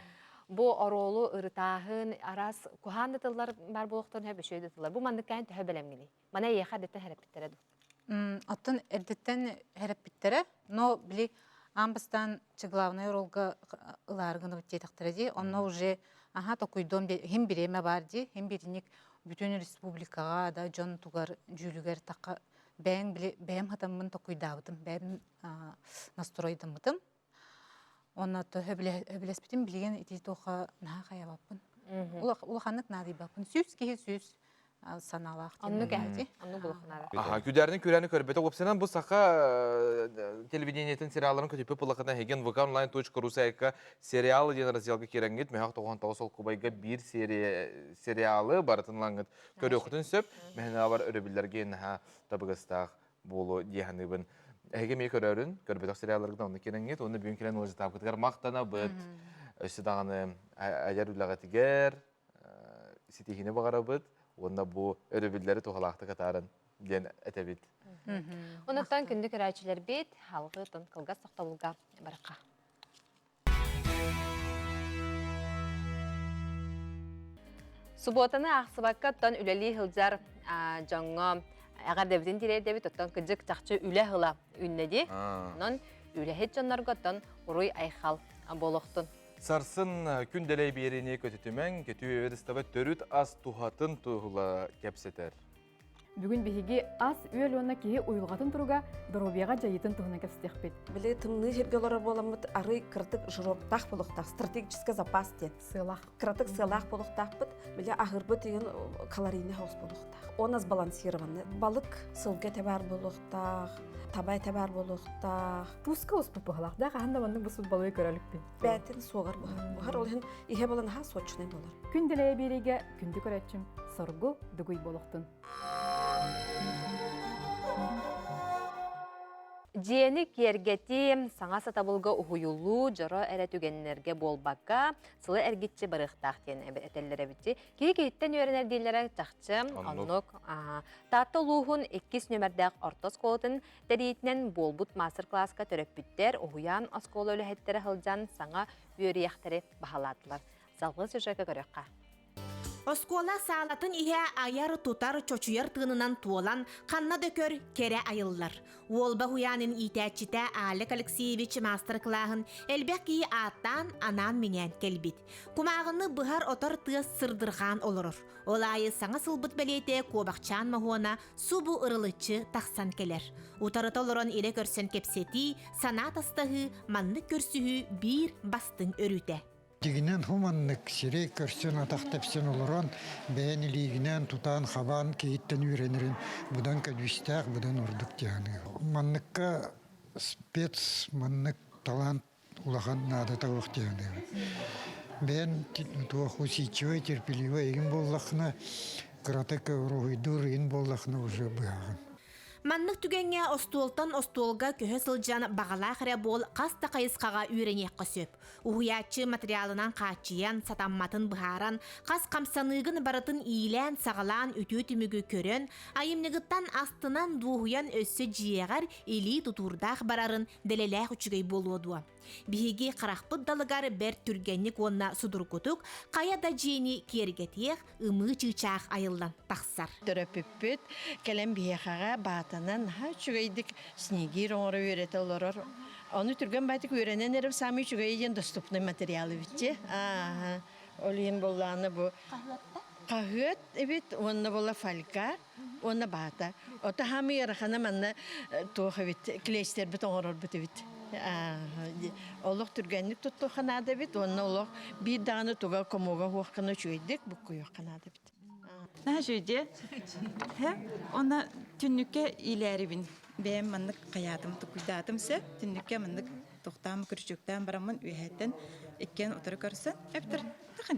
Speaker 1: бу оруолу ырытааһын араас куһаан да тыллар бар буолуохтарын хэп үчүгэй да тыллар бу маннык кээн төһө бэлэмҥиний мана эйиэхэ эрдэттэн хэрэппиттэрэ дуу
Speaker 14: Оттон эрдэттэн хэрэппиттэрэ, но били аан бастаан главный ролга ылаары гынабыт диэтэхтэрэ дии. Онно уже аха токуйдуом хим бириэмэ баар дии, хим биринник бүтүн республикаҕа да дьон тугар дьүүлүгэр такка бэйэҥ били бэйэм хатаммын токуйдаабытым, бэйэм настройдаммытым. Онно өбүлэспитим билигин ити туохха наһаа хайабаппын. Улаханнык наадыйбаппын. Сүүс киһи сүүс санаалаах.
Speaker 1: Оннук эһэти. Оннук улаханаара.
Speaker 2: Аха, күдэрин күрэни көрбөтө. Уопсанан бу саха телевидениетин сериалларын көтүппүт буллахына хеген vkonline.ru сайтка сериалы диэн разделга кирэҥҥит мөһөх 99 солкубайга биир сериалы барытын лаҥҥыт көрүөххүтүн сөп. Мэһэнэ бар өрөбүллэргэ наһаа табыгастаах буолуо дии саныыбын. Эһиги эмиэ көрөөрүн, көрбөтөх сериалларгытын онно кирэҥҥит, уонна бүгүн кэлэн ыалдьытаабытыгар махтанабыт. Өссө даҕаны айар үлэҕитигэр ситиһиини баҕарабыт уонна бу өрөбүллэри туһалаахтык атааран диэн этэбит.
Speaker 1: Онуттан күндү көрөөччүлэрбит, халҕы тон кылгас тохтобулга барыққа. Субуотаны аахсыбакка оттон үлэлии сылдьар дьоҥҥо эҕэрдэбитин тириэрдэбит, оттон кыдьык чахчы үлэ ыла үүннэ дии. Онон үлэһит дьоннорго оттон уруй айхал буолуохтун.
Speaker 2: Сарсын күн дэлэй биэриини көтүтүмэҥ, көтүү эверистаба төрүт ас туһатын туһула кэпсэтэр.
Speaker 15: Бүгүн биһиги ас-үөл уонна киһи уйулҕатын туруга доруобуйаҕа дьайыытын туһунан кэпсэтиэхпит.
Speaker 16: Били тымныы сиргэ олорор буоламмыт арый кыратык жироктаах буолуохтаах, стратегический запас диэн.
Speaker 15: Сыалаах.
Speaker 16: Кыратык сыалаах буолуохтаахпыт. Били аһыырбыт деген калорийный хаус буолуохтаах. Он сбалансированный. Балык сылгы этэ баар буолуохтаах, таба этэ баар буолуохтаах.
Speaker 15: Туска успут быһалаах да хаһан да маннык бу балыгы көрөлүкпүн.
Speaker 16: Бээтин суогар буһар. Буһар ол иһин иһэ буолан аһаа сочнай буолар.
Speaker 15: Күн дэлэйэ биэриигэ күндү көрөөччүм соргу дугуй буолуохтун.
Speaker 1: Дьиэни киэргэтии, саҥа сатабылга уһуйуллуу дьоро эрэ түгэннэргэ буолбакка, сылы эргиччи барыахтаах диэн этэллэр эбит. Киһи киһиттэн үөрэнэр дииллэрэ чахчы. Оннук. Таатта улууһун иккис нүөмэрдээх орто оскуолатын тэрийиитинэн буолбут маастар-кылааска төрөппүттэр, уһуйаан оскуола үлэһиттэрэ сылдьан саҥа үөрүйэхтэри баһылаатылар. Салгыы сюжекка көрүөххэ.
Speaker 17: Оскуола саалатын иһэ айар-тутар, чочуйар тыынынан туолан, ханна да көр, кэрэ айыллар. Уолба уһуйаанын иитээччитэ Алек Алексеевич маастар-кылааһын элбэх киһи ааттаан, анаан-минээн кэлбит. Кумааҕыны быһар-отор тыас сырдырҕаан олорор. Ол аайы саҥа сылбыт бэлиэтэ куобахчаан моһуона субу ырылыччы тахсан кэлэр. Утарыта олорон илэ көрсөн кэпсэтии, санаа тастаһыы, маннык көрсүһүү биир бастыҥ өрүтэ.
Speaker 18: Дьиҥинэн хуманнык сирэй көрсөн атах тэпсэн олорон, бэйэн илиигинэн тутаан-хабаан киһиттэн үөрэнэрин быдан көдьүүстээх, быдан ордук дьаһаныы. Манныкка спец, маннык талант улахан наадата суох дьаһаныыбын. Бэйэн туох усидчивый, терпеливый игин буоллаххына, кыратык уруһуйдуур игин буоллаххына уже быһаҕын.
Speaker 17: Маннык түгэҥҥэ остуолтан остуолга көһө сылдьан баҕалаах эрэ буол хас да хайысхаҕа үөрэниэххэ сөп. Уһуйааччы материалынан хааччыйан, сатамматын быһааран, хас хамсаныыгын барытын иилээн-саҕалаан үтүө түмүгү көрөн, айымньыгыттан астынан дуоһуйан өссө дьиэҕэр илии тутуурдаах барарын дэлэлээх үчүгэй буолуо дуо? Биһиги харахпыт далыгар бэрт түргэнник уонна судургутук хайа да дьиэни киэргэтиэх ымыы чыычаах айыллан тахсар.
Speaker 19: Төрөппүппүт кэлэн биһиэхэҕэ баатанан наһаа үчүгэйдик снегир оҥоро үөрэтэ олорор. Ону түргэн баайтык үөрэнэн эрэр саамай үчүгэйэ диэн доступный материал эбит Аа, ол иһин буоллаҕына бу хаһыат эбит уонна буолла фольга уонна баата. Ото хаамый ыарахана манна туох эбит клейстербит оҥорорбут эбит. Олох түргэнник туттуохха наада эбит уонна олох биир даҕаны туга комуга хуоххана үчүгэйдик буккуйуохха наада эбит.
Speaker 20: Наһаа үчүгэй Онно түннүккэ иилээрибин бэйэм маннык хайаатым тукуйдаатым сөп түннүккэ маннык тохтоон күрүчүктээн бараммын үөһэттэн иккиэн утары көрсөн эптэр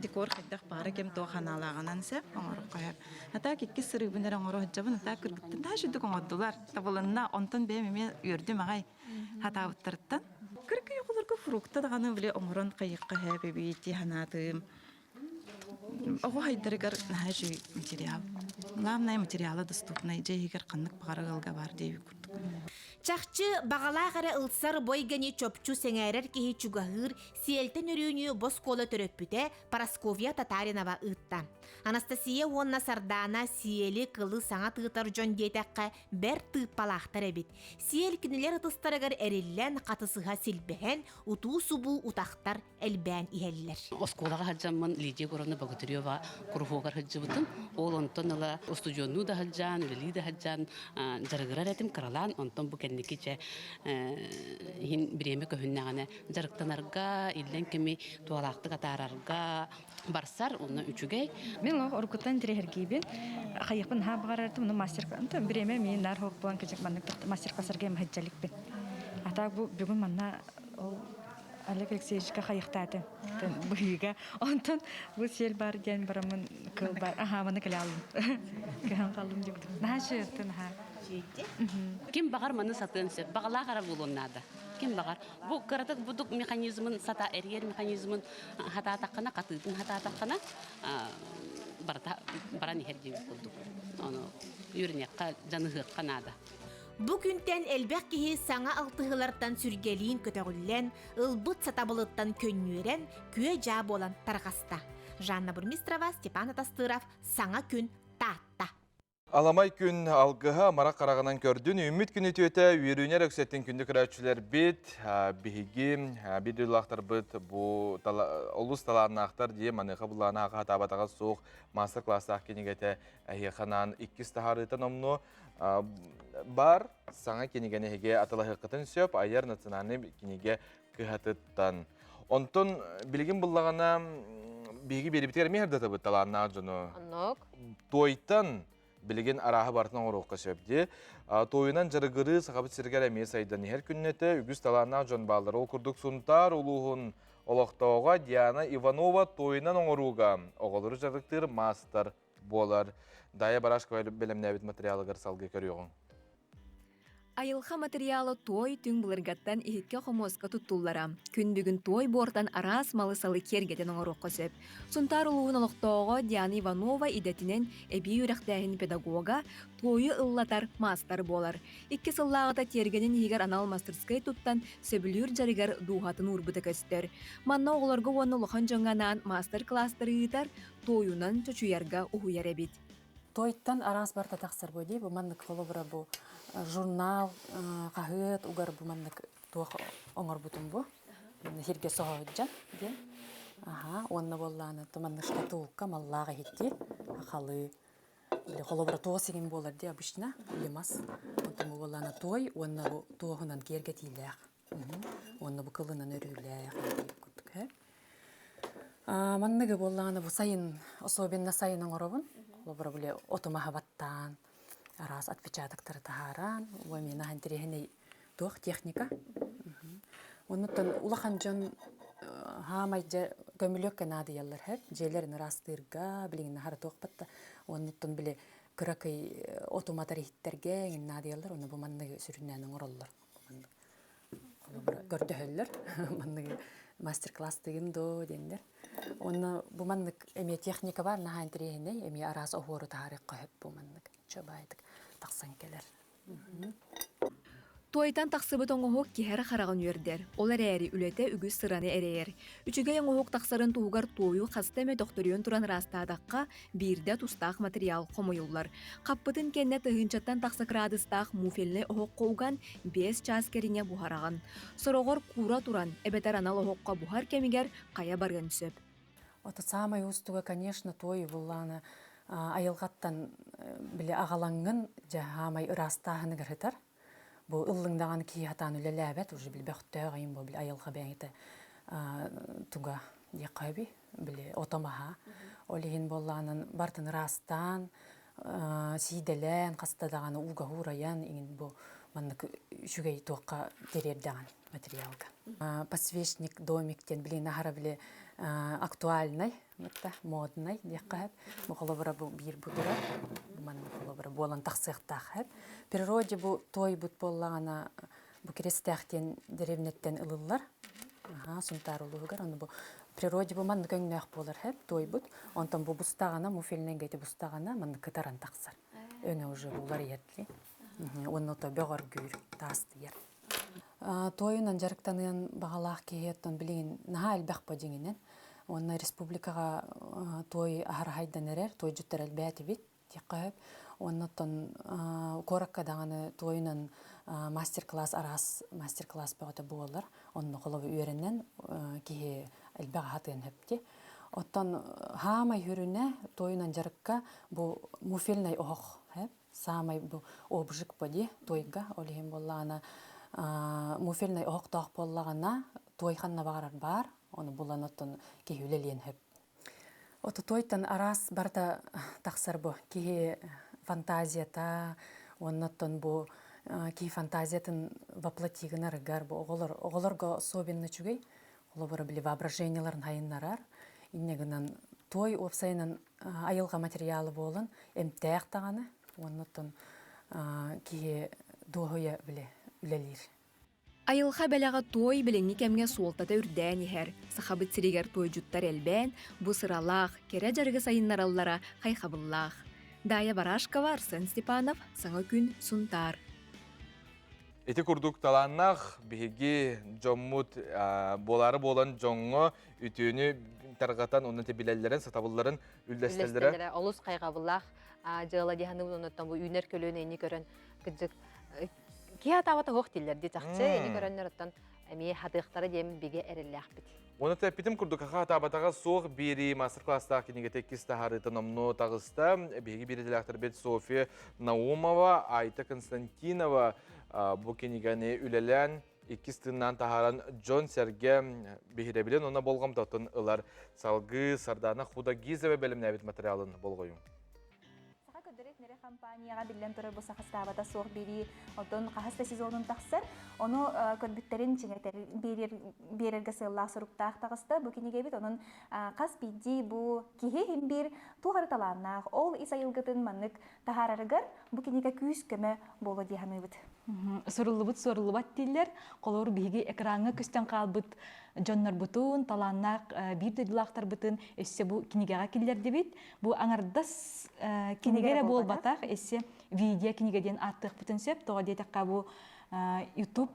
Speaker 20: декор хайдах баара кэм туох анаалааҕынан сөп оҥороххо сөп. Атаак иккис сырыыбын эрэ оҥоро сылдьабын атаак кыргыттар наһаа үчүгдүк оҥордулар табылынна онтон бэйэм эмиэ үөрдүм аҕай хатаабыттарыттан кыркый оҕолорго фрукта даҕаны били оҥорон хайыахха сөп эбит дии санаатым Оҕо хайдарыгар наһаа үчүгэй материал. Главное материала доступнай, дьиэ иһигэр ханнык баҕарар ыалга баар диэбит курдук.
Speaker 17: Чахчы, баҕалаах эрэ ылсар бу эйгэни чопчу сэҥээрэр киһи чугаһыыр сиэлтэн өрүүнү боскуола төрөппүтэ Парасковья Татаринова ыытта. Анастасия уонна Сардаана сиэли, кылы саҥа тыытар дьон диэтэххэ, бэрт тыыппалаахтар эбит. Сиэл кинилэр ытыстарыгар эриллэн, хатысыһа силбэһэн, утуу-субуу утахтар элбээн иһэллэр.
Speaker 21: Оскуолаҕа сылдьаммын Лидия Егоровна Богатырева куруһуогар сылдьыбытым. Ол онтон ыла устудьуоннуу да сылдьан, үлэлии да сылдьан дьарыгырар этим кыралаан. Онтон бу кэнники дьэ иһин бириэмэ көһүннэҕинэ дьарыктанарга, иллэҥ кэми туһалаахтык атаарарга барсар, онно үчүгэй.
Speaker 22: Мин олох уруккуттан интэриэһиргиибин. Хайыахпын наһаа баҕарар этим, мастер бириэмэ миин наар хоох буолан кыдьык маннык мастер-класстарга сылдьа А так бу бүгүн манна ол Олег Алексеевичка хайыхтаатым быһыыга. Онтон бу сиэл бар диэн бараммын кыл бар. Аха, маны кэлэ аллым. Кыһан қаллым дебитим. Наһаа шыытты наһаа.
Speaker 21: Ким баҕар маны сатыан сөп. Баҕалаах ара буолуон наада. Ким баҕар. Бу кыратык будук механизмын сата эрийэр механизмын хатаатаххына, хатыытын хатаатаххына барыта баран иһэр диэбит курдук. Ону үөрэниэххэ, дьаныһыахха наада.
Speaker 17: Бу күнтэн элбэх киһи саҥа алтыһыылартан сүргэлиин көтөҕүллэн, ылбыт сатабылыттан көнньүөрэн, күө-дьаа буолан тарҕаста. Жанна Бурмистрова, Степан Атастыров, Саҥа күн, Таатта.
Speaker 2: Аламай күн алгыһа амара хараҕынан көрдүн, үүммүт күн үтүөтэ үөрүүнэр өксөттүн күндү көрөөччүлэрбит, биһиги биир дойдулаахтарбыт бу олус талааннаахтар дии маныаха булаана хатаабатаҕа суох мастер-класстаах кинигэтэ эһиэхэ анаан иккис таһаарыыта номнуо бар саҥа кинигэни эһиги атылаһыаххытын сөп айар национальный кинигэ кыһатыттан. Онтон билигин буллаҕына биһиги биэрибитигэр эмиэ ырдатабыт талааннаах дьону.
Speaker 1: Оннук.
Speaker 2: Туойтан билигин арааһы барытын оҥоруохха сөп дии. Туойунан дьарыгырыы Сахабыт сиригэр эмиэ сайдан иһэр күннэтэ үгүс талааннаах дьон бааллар. Ол курдук Сунтаар улууһун олохтооҕо Диана Иванова туойунан оҥорууга оҕолору дьарыктыыр маастар буолар. Дайа Барашкова бэлэмнээбит материалыгар салгыы көрүөҕүҥ.
Speaker 23: Айылҕа матырыйаала туой түҥ былыргаттан иһиккэ-хомуоска туттуллара. Күн бүгүн туой буортан араас малы-салы киэргэтэн оҥоруохха сөп. Сунтаар улууһун олохтооҕо Диана Иванова идэтинэн эбии үөрэхтээһин педагога, туойу ыллатар маастар буолар. Икки сыллааҕыта тиэргэнин иһигэр анал мастерскай туттан, сөбүлүүр дьарыгар дууһатын уурбута көстөр. Манна оҕолорго уонна улахан дьоҥҥо анаан маастар-кылаастары ыытар, туойунан чочуйарга уһуйар эбит.
Speaker 24: Туойтан араас барыта тахсар буо дии, бу маннык холобура бу журнал, хаһыат угар бу маннык туох оҥорбутум бу. Сиргэ соһоһуджан диэн. Аха, уонна буоллаана маннык шкатулка маллаах иһитти, хахалы или холобура туос игин буолар дии обычно, или мас. Онтон бу буоллаана туой уонна бу туоһунан киэргэтиилээх. Уонна бу кылынан өрүүлээх курдук. Манныгы буоллаҕына бу сайын, особенно сайын оҥоробун. Холобура били отумаһа баттаан, араас отпечатоктары таһааран, уомена интэриэһинэй туох техника. Оннуттан улахан дьон хаамай дьэ көмүлүөккэ наадыйаллар һэр дьиэлэрин ыраастыырга билигин наһара туохпат да оннуттан били кыракый отуматар иһиттэргэ эҥин наадыйаллар ону бу манныгы сүрүннээн оҥороллор холобура көрдөһөллөр манныгы мастер-класс тыгын доо диэннэр онно бу маннык эмиэ техника бар наһаа интэриэһинэй эмиэ араас оһуору таһаарыахха сөп бу маннык чобаайтык тахсан кэлэр
Speaker 23: Туойтан тахсыбыт оҥоһук киһи эрэ хараҕын үөрдэр, ол эрээри үлэтэ үгүс сыраны эрэйэр. Үчүгэй оҥоһук тахсарын туһугар туойу хаста эмэ төхтөрүйэн туран ыраастаатахха, биирдэ тустаах материал хомуйуллар. Хаппытын кэннэ тыһыынчаттан тахса кыраадыстаах муфельнай оһоххо уган 5 чаас кэриҥэ буһараҕын. Сороҕор куура туран, эбэтэр анал оһоххо буһар кэмигэр хайа барыан сөп.
Speaker 24: Это самое уустуга, конечно, туой буллаана айылҕаттан били аҕалаҥҥын дьэ хаамай ыраастааһыныгар сытар. Бу ыллыҥдаҕан киһи хатаан үлэлээбэт, уже били бөхтөөх ыйым бу били айылҕа бэйэтэ туга диэххэ били отомаһа. Ол иһин буоллаанан бартын ыраастаан, сиидэлээн, хаста даҕаны ууга уурайан иҥин бу маннык үчүгэй туохха тириэрдэҕин материалга. Подсвечник домик диэн билигин аһара били актуальнай, моднай диэххэ сөп. Бу холобура бу биир бу турар. Маннык холобура буолан тахсыахтаах сөп. Природе бу туойбут буоллаҕына бу Крестаах диэн деревнэттэн ылыллар. Аха, Сунтаар улууһугар. Ону бу природе бу маннык өҥнөөх буолар сөп, туойбут. Онтон бу бустаҕына, муфельнай ити бустаҕына маннык кытаран тахсар. Өҥө уже уларыйар дии. Уонна ото бөҕөргүүр, таастыйар. Туойунан дьарыктаныан баҕалаах киһи оттон билигин наһаа элбэх бо дьиҥинэн. Уонна республикаҕа туой аһарахайдан эрэр, туойдьуттар элбээтибит диэххэ сөп. Уонна оттон куоракка даҕаны туойунан мастер-класс араас мастер-класс бөҕөтө буолар. Онно холобу үөрэнэн киһи элбэх аһатыан сөп дии. Оттон хаамай хүрүнэ туойунан дьарыкка бу муфельнай оһох саамай бу обжиг поди туойга ол иһин буоллаҕына муфельнай оһохтоох буоллаҕына туой ханна баҕарар баар ону булан оттон киһи үлэлиэн сөп Ото туойтан араас барыта тахсар бу киһи фантазията уонна оттон бу киһи фантазиятын воплоти гынарыгар бу оҕолор оҕолорго особенно үчүгэй холобура били воображениеларын хайыннарар инньэ гынан туой уопсайынан айылҕа материала буолан эмтээх даҕаны уонна оттон киһи дуоһуйа били үлэлиир.
Speaker 23: Айылҕа бэлэҕэ туой билиҥҥи кэмҥэ суолтата үрдээн иһэр. Сахабыт сиригэр туойдьуттар элбээн, бу сыралаах, кэрэ дьарыгы сайыннараллара хайҕабыллаах. Дая Барашкова, Арсен Степанов, Саҥа күн, Сунтаар.
Speaker 2: Ити курдук талааннаах биһиги дьоммут буолаары буолан дьоҥҥо үтүөнү тарҕатан уонна билэллэрин, сатабылларын үллэстэллэрэ.
Speaker 1: Олус хайҕабыллаах дьыала диһаны оннуттан бу үүнэр көлүөнэ ини көрөн кырдьык киһи атаабата суох дииллэр дии чахчы ини көрөннөр оттон эмиэ хатыахтара диэн бигэ эрэллээхпит.
Speaker 2: Уонна тэппитим курдук хаха атаабатаҕа суох биэрии мастер-класстаах кинигэтэ иккис таһаарыыта номнуо таҕыста. Биһиги биирдэлээхтэрбит Софья Наумова, Айта Константинова бу кинигэни үлэлээн иккис тыыннаан таһааран дьон-сэргэ биһирэбилин уонна болҕомтотун ылар. Салгыы Сардана Худагизова бэлэмнээбит материалын болҕойуҥ.
Speaker 3: Саха көрдөрөр нэрэ компанияҕа биллэн турар бу саха ставата суох биэрии оттон хаһыс да сезонун тахсар. Ону көрбүттэрин чиҥэтэр биэрэргэ сыаллаах суруктаах таҕыста бу кинигэбит. Онон хас биирдии бу киһи иһин биир туох эрэ талааннаах, ол ис айылгытын маннык таһаарарыгар бу кинигэ күүс-көмө буолуо дии саныыбыт.
Speaker 4: Суруллубут суоруллубат дииллэр. Холобур, биһиги экраҥҥа көстөн хаалбыт дьоннорбутун, талааннаах биир дойдулаахтарбытын өссө бу кинигэҕэ киллэрдибит. Бу аҥардас кинигэ эрэ буолбатах, өссө видео кинигэ диэн ааттыахпытын сөп. Тоҕо диэтэххэ бу YouTube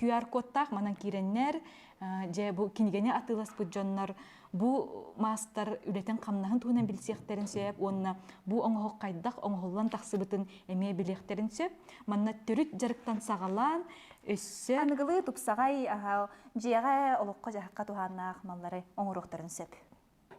Speaker 4: QR-кодтаах манан киирэннэр, дьэ бу кинигэни атыыласпыт дьоннор бу маастар үлэтин-хамнаһын туһунан билсиэхтэрин сөп уонна бу оҥоһук хайдах оҥоһуллан тахсыбытын эмиэ билиэхтэрин сөп. Манна төрүт дьарыктан саҕалаан өссө
Speaker 3: аныгылыы тупсаҕай дьиэҕэ олоххо-дьаһахха туһааннаах маллары оҥоруохтарын сөп.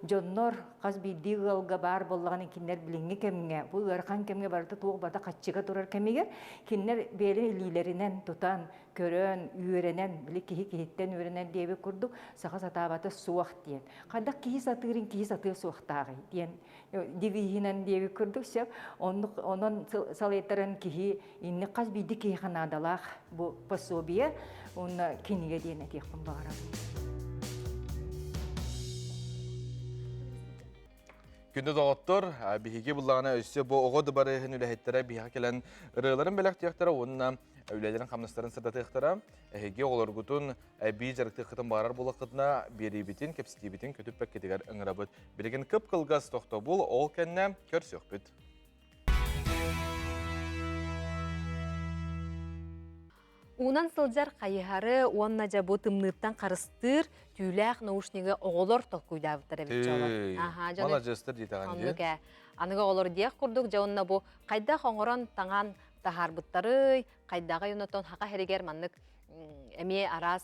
Speaker 6: дьоннор хас биирдии ыалга баар буоллаҕына кинилэр билиҥҥи кэмҥэ, бу ыарахан кэмҥэ барыта туох барыта хаччыга турар кэмигэр кинилэр бэйэлэрин илиилэринэн тутан, көрөн, үөрэнэн, били киһи киһиттэн үөрэнэн диэбит курдук саха сатаабата суох диэн. Хайдах киһи сатыырын киһи сатыа суохтааҕый диэн девиһинэн диэбит курдук сөп. Оннук онон салайтаран киһи инник хас биирдии киһиэхэ наадалаах бу пособие уонна кинигэ диэн этиэхпин баҕарабын.
Speaker 2: Күндү доҕоттор, биһиги буллаҕына өссө бу оҕо дыбарыһын үлэһиттэрэ биһиэхэ кэлэн ырыаларын бэлэхтиэхтэрэ уонна үлэлэрин хамнастарын сырдатыахтара. Эһиги оҕолоргутун эбии дьарыктыаххытын баҕарар буоллаххытына биэриибитин, кэпсэтиибитин көтүппэккитигэр ыҥырабыт. Билигин кып-кылгас тохтобул, ол кэннэ көрсүөхпүт.
Speaker 1: Уунан сылдьар хайыһары уонна дьэ бу тымныыттан харыстыыр түүлээх наушнигы оҕолор толкуйдаабыттар эбит дьолор.
Speaker 2: Аха, дьону Маладьыастар диэтэҕин дии.
Speaker 1: Оннук ээ. Аныгы оҕолор диэх курдук дьэ уонна бу хайдах оҥорон таҥан таһаарбыттарый, хайдаҕый онотон хака хэригэр маннык эмиэ араас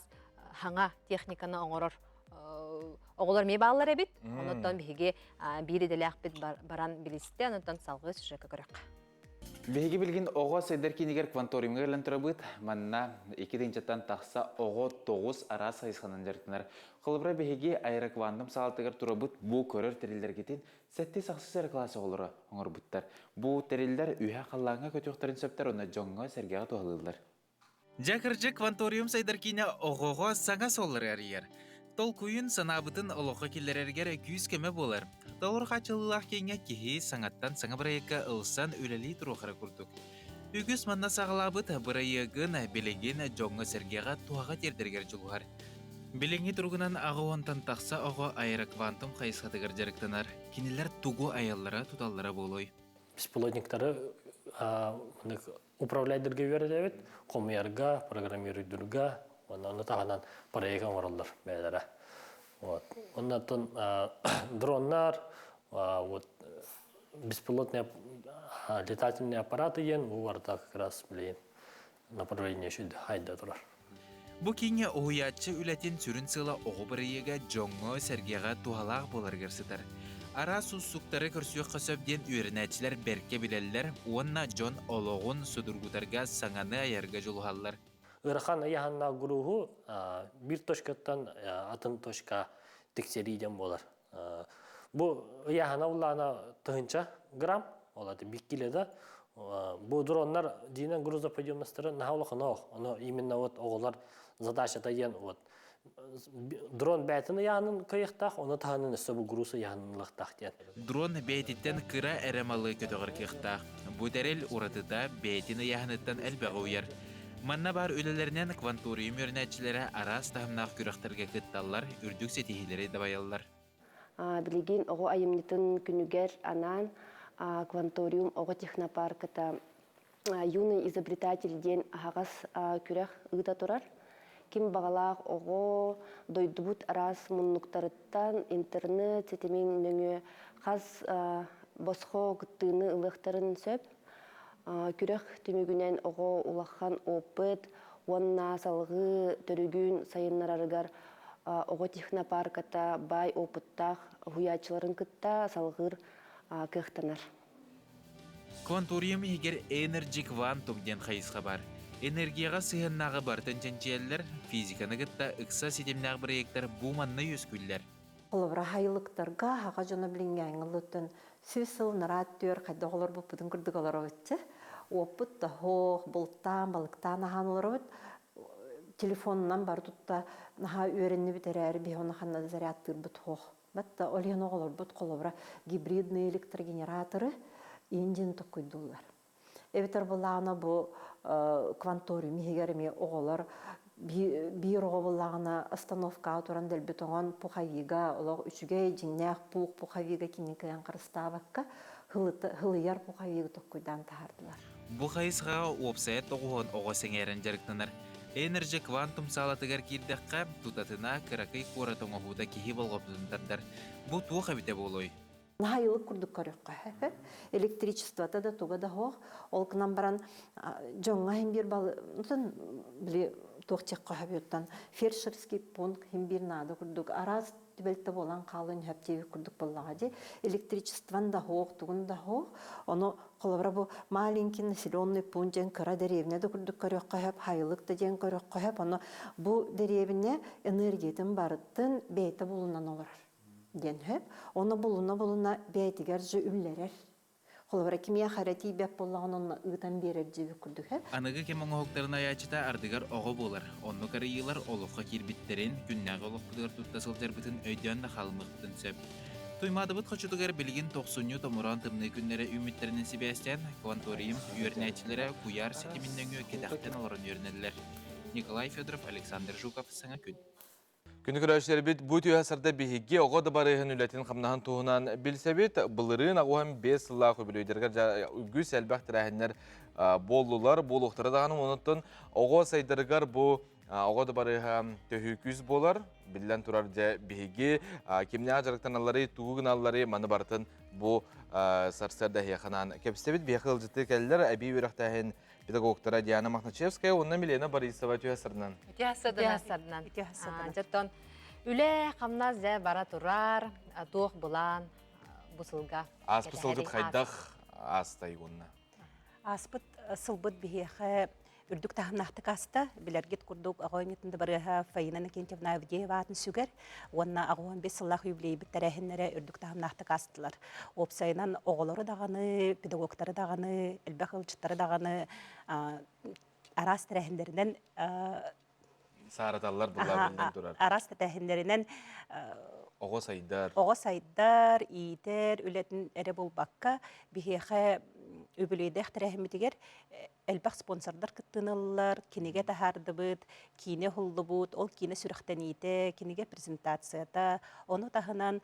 Speaker 1: хаҥа техниканы оҥорор оҕолор эмиэ бааллар эбит. Онотон биһиги биир идэлээхпит баран билистэ, онотон салгыы сюжекка көрөххө.
Speaker 7: Биһиги билигин оҕо сайдар киинигэр кванториумҥа кэлэн турабыт. Манна 2 тыһыынчаттан тахса оҕо тоҕус араас хайысханан дьарыктанар. Холобура, биһиги аэроквантум саалатыгар турабыт. Бу көрөр тэриллэргитин сэттис ахсыс эрэ кылаас оҕолоро оҥорбуттар. Бу тэриллэр үһэ халлааҥҥа көтүөхтэрин сөптөр уонна дьоҥҥо-сэргэҕэ туһалыыллар. Дьэ, кырдьык, Кванториум сайдар киинэ оҕоҕо саҥа суоллары арыйар. Толкуйун, санаабытын олоххо киллэрэригэр күүс-көмө буолар. Толору хааччыллыылаах кииҥҥэ киһи саҥаттан саҥа бырайыакка ылсан үлэлии туруохара курдук. Үгүс манна саҕалаабыт бырайыагын билигин дьоҥҥо-сэргэҕэ туһаҕа тиэрдэригэр дьулуһар. Билиҥҥи туругунан 80-тан тахса оҕо аэроквантум хайысхатыгар дьарыктанар. Кинилэр тугу айаллара-туталлара буолуой?
Speaker 8: Беспилотниктары управляйдарга үөрэтэбит, хомуйарга, программируйдурга, уонна ону таһынан проект оҥороллор бэйэлэрэ. Вот. Оннотон дроннар, вот беспилотные летательные аппараты диэн бу барыта как раз билигин направление сүдү хайда турар.
Speaker 7: Бу кииҥҥэ уһуйааччы үлэтин сүрүн сыала оҕо бырайыага дьоҥҥо-сэргэҕэ туһалаах буоларыгар сытар. Араас уустуктары көрсүөххэ сөп диэн үөрэнээччилэр бэркэ билэллэр уонна дьон олоҕун судургутарга саҥаны айарга дьулуһаллар.
Speaker 8: Ыарахан ыйааһыннаах груһу биир точкаттан атын точка тиксэрии диэн буолар. Бу ыйааһына улаана 1000 грамм, ол это бик киле да. Бу дроннар дьиинэн грузоподъемностары наһаа улахан оох. Ону именно вот оҕолор задачата диэн вот дрон бэйэтин ыйааһынын кыайыахтаах, ону таһынан өссө бу груз ыйааһынын ылыахтаах диэн.
Speaker 7: Дрон бэйэтиттэн кыра эрэ малы көтөҕөр кыахтаах. Бу тэрил уратыта бэйэтин ыйааһыныттан элбэҕи уйар. Манна баар үлэлэринэн кванториум үөрэнээччилэрэ араас таһымнаах күрэхтэргэ кытталлар, үрдүк ситиһиилэри дабайаллар.
Speaker 9: Билигин оҕо айымньытын күнүгэр анаан Кванториум оҕо технопарката «Юный изобретатель» диэн аһаҕас күрэх ыыта турар. Ким баҕалаах оҕо дойдубут араас муннуктарыттан интернет ситимин нөҥүө хас босхо кыттыыны ылыахтарын сөп. Күрэх түмүгүнэн оҕо улахан опыт уонна салгыы төрүгүн сайыннарарыгар оҕо технопарката баай опыттаах уһуйааччыларын кытта салгыыр кыахтанар.
Speaker 7: Кванториум иһигэр Energy Quantum диэн хайысха баар. Энергияҕа сыһыаннааҕы барытын чинчийэллэр, физиканы кытта ыкса ситимнээх бырайыактар бу манна үөскүүллэр.
Speaker 25: Холобура, хайылыктарга хаха дьоно билиҥҥээҥҥи ыллыттан 100 сыл нараат түөр хайдах олорбуппутун курдук олоробутча. Уоппут да суох, бултаан, балыктаан аһаан олоробут. Телефонунан бары тутта наһаа үөрэннибит эрээри биһи ону ханна да зарядтыырбыт суох. Батта ол иһин оҕолорбут холобура гибридные электрогенераторы индин токкуйдууллар. Эбэтэр буллаҕына бу кванториум иһигэр эмиэ оҕолор биир оҕо буллаҕына остановкаҕа туран дэлби тоҥон пуховига олох үчүгэй дьиҥнээх пух пуховига кини кыайан харыстаабакка хылыйар пуховигы токкуйдаан таһаардылар.
Speaker 7: Бу хайысхаҕа уопсайа тоҕуһун оҕо сэҥээрэн дьарыктанар. Energy Quantum саалатыгар киирдэххэ, тутатына кыракый куорат оҥоһуута киһи болҕомтотун тардар. Бу туох эбитэ буолуой?
Speaker 25: Наһаа йылык курдук көрүөххэ. Электричествота да туга да суох. Ол гынан баран дьоҥҥо иһин биир били туох диэххэ сөбүттэн фельдшерский пункт иһин биир наада курдук араас. түбэлтэ буолан хаалыан сөп диэбит курдук буоллаҕа дии. Электричествон да суох, тугун да суох. Ону холобура бу маленький населенный пункт диэн кыра дэриэбинэ да курдук көрүөххэ сөп, хайылык да диэн көрүөххэ сөп. Ону бу дэриэбинэ энергиятын барытын бэйэтэ булунан олорор диэн сөп. Ону булуна-булуна бэйэтигэр же үллэрэр. Холобура, кимиэхэ эрэ тиийбэт буоллаҕына, онно ыытан биэрэр диэбит курдук ээ.
Speaker 7: Аныгы кэм оҥоһуктарын айааччыта ардыгар оҕо буолар. Оннук арыйыылар олоххо киирбиттэрин, күннээҕи олохпутугар тутта сылдьарбытын өйдөөн да хаалымыахпытын сөп. Туймаадабыт хочотугар билигин тохсунньу томороон тымныы күннэрэ үүммүттэринэн сибээстээн, Кванториум үөрэнээччилэрэ куйаар ситимин нөҥүө кэтэхтэн олорон үөрэнэллэр. Николай Федоров, Александр Жуков, Саҥа күн.
Speaker 2: Күнү көрөөччүлэрбит бу түһэ сарда биһиги оҕо дыбарыаһын үлэтин-хамнаһын туһунан билсэбит. Былырыын аҕуһан 5 сыллаах үбүлүөйдэригэр үгүс элбэх тэрээһиннэр буоллулар, буолуохтара даҕаны. Онон оҕо сайдарыгар бу оҕо дыбарыаһа төһүү күүс буолар. Биллэн турар дьэ биһиги кимнээх дьарыктаналларый, тугу гыналларый маны барытын бу сарсыарда эһиэхэ кэпсэбит. Биһиэхэ ыалдьыттыы кэллэр эбии үөрэхтээһин педагогтара Диана Махначевская уонна Милена Борисова түһэ сырынан.
Speaker 1: Үтүө сырынан. Дьоттон үлэ хамнас дьэ бара турар, туох былаан бу сылга.
Speaker 2: Ааспыт сылгыт хайдах аастай уонна?
Speaker 5: Ааспыт сылбыт биһиэхэ үрдүк таһымнаахтык ааста. Билэргит курдук оҕо имитин дыбарыаһа Фаина Иннокентьевна Авдеева аатын сүгэр уонна 85 сыллаах юбилейбит тэрээһиннэрэ үрдүк таһымнаахтык аастылар. Уопсайынан оҕолору даҕаны, педагогтары даҕаны, элбэх ыалдьыттары даҕаны араас тэрээһиннэринэн
Speaker 2: саараталлар буллар турар.
Speaker 5: Араас тэрээһиннэринэн
Speaker 2: оҕо сайдар.
Speaker 5: Оҕо сайдар, иитэр үлэтин эрэ булбакка, биһиэхэ үбүлүөйдээх тэрээһиммитигэр элбэх спонсордар кыттыналлар, кинигэ таһаардыбыт, киинэ уһуллубут, ол киинэ сүрэхтэниитэ, кинигэ презентацията, ону таһынан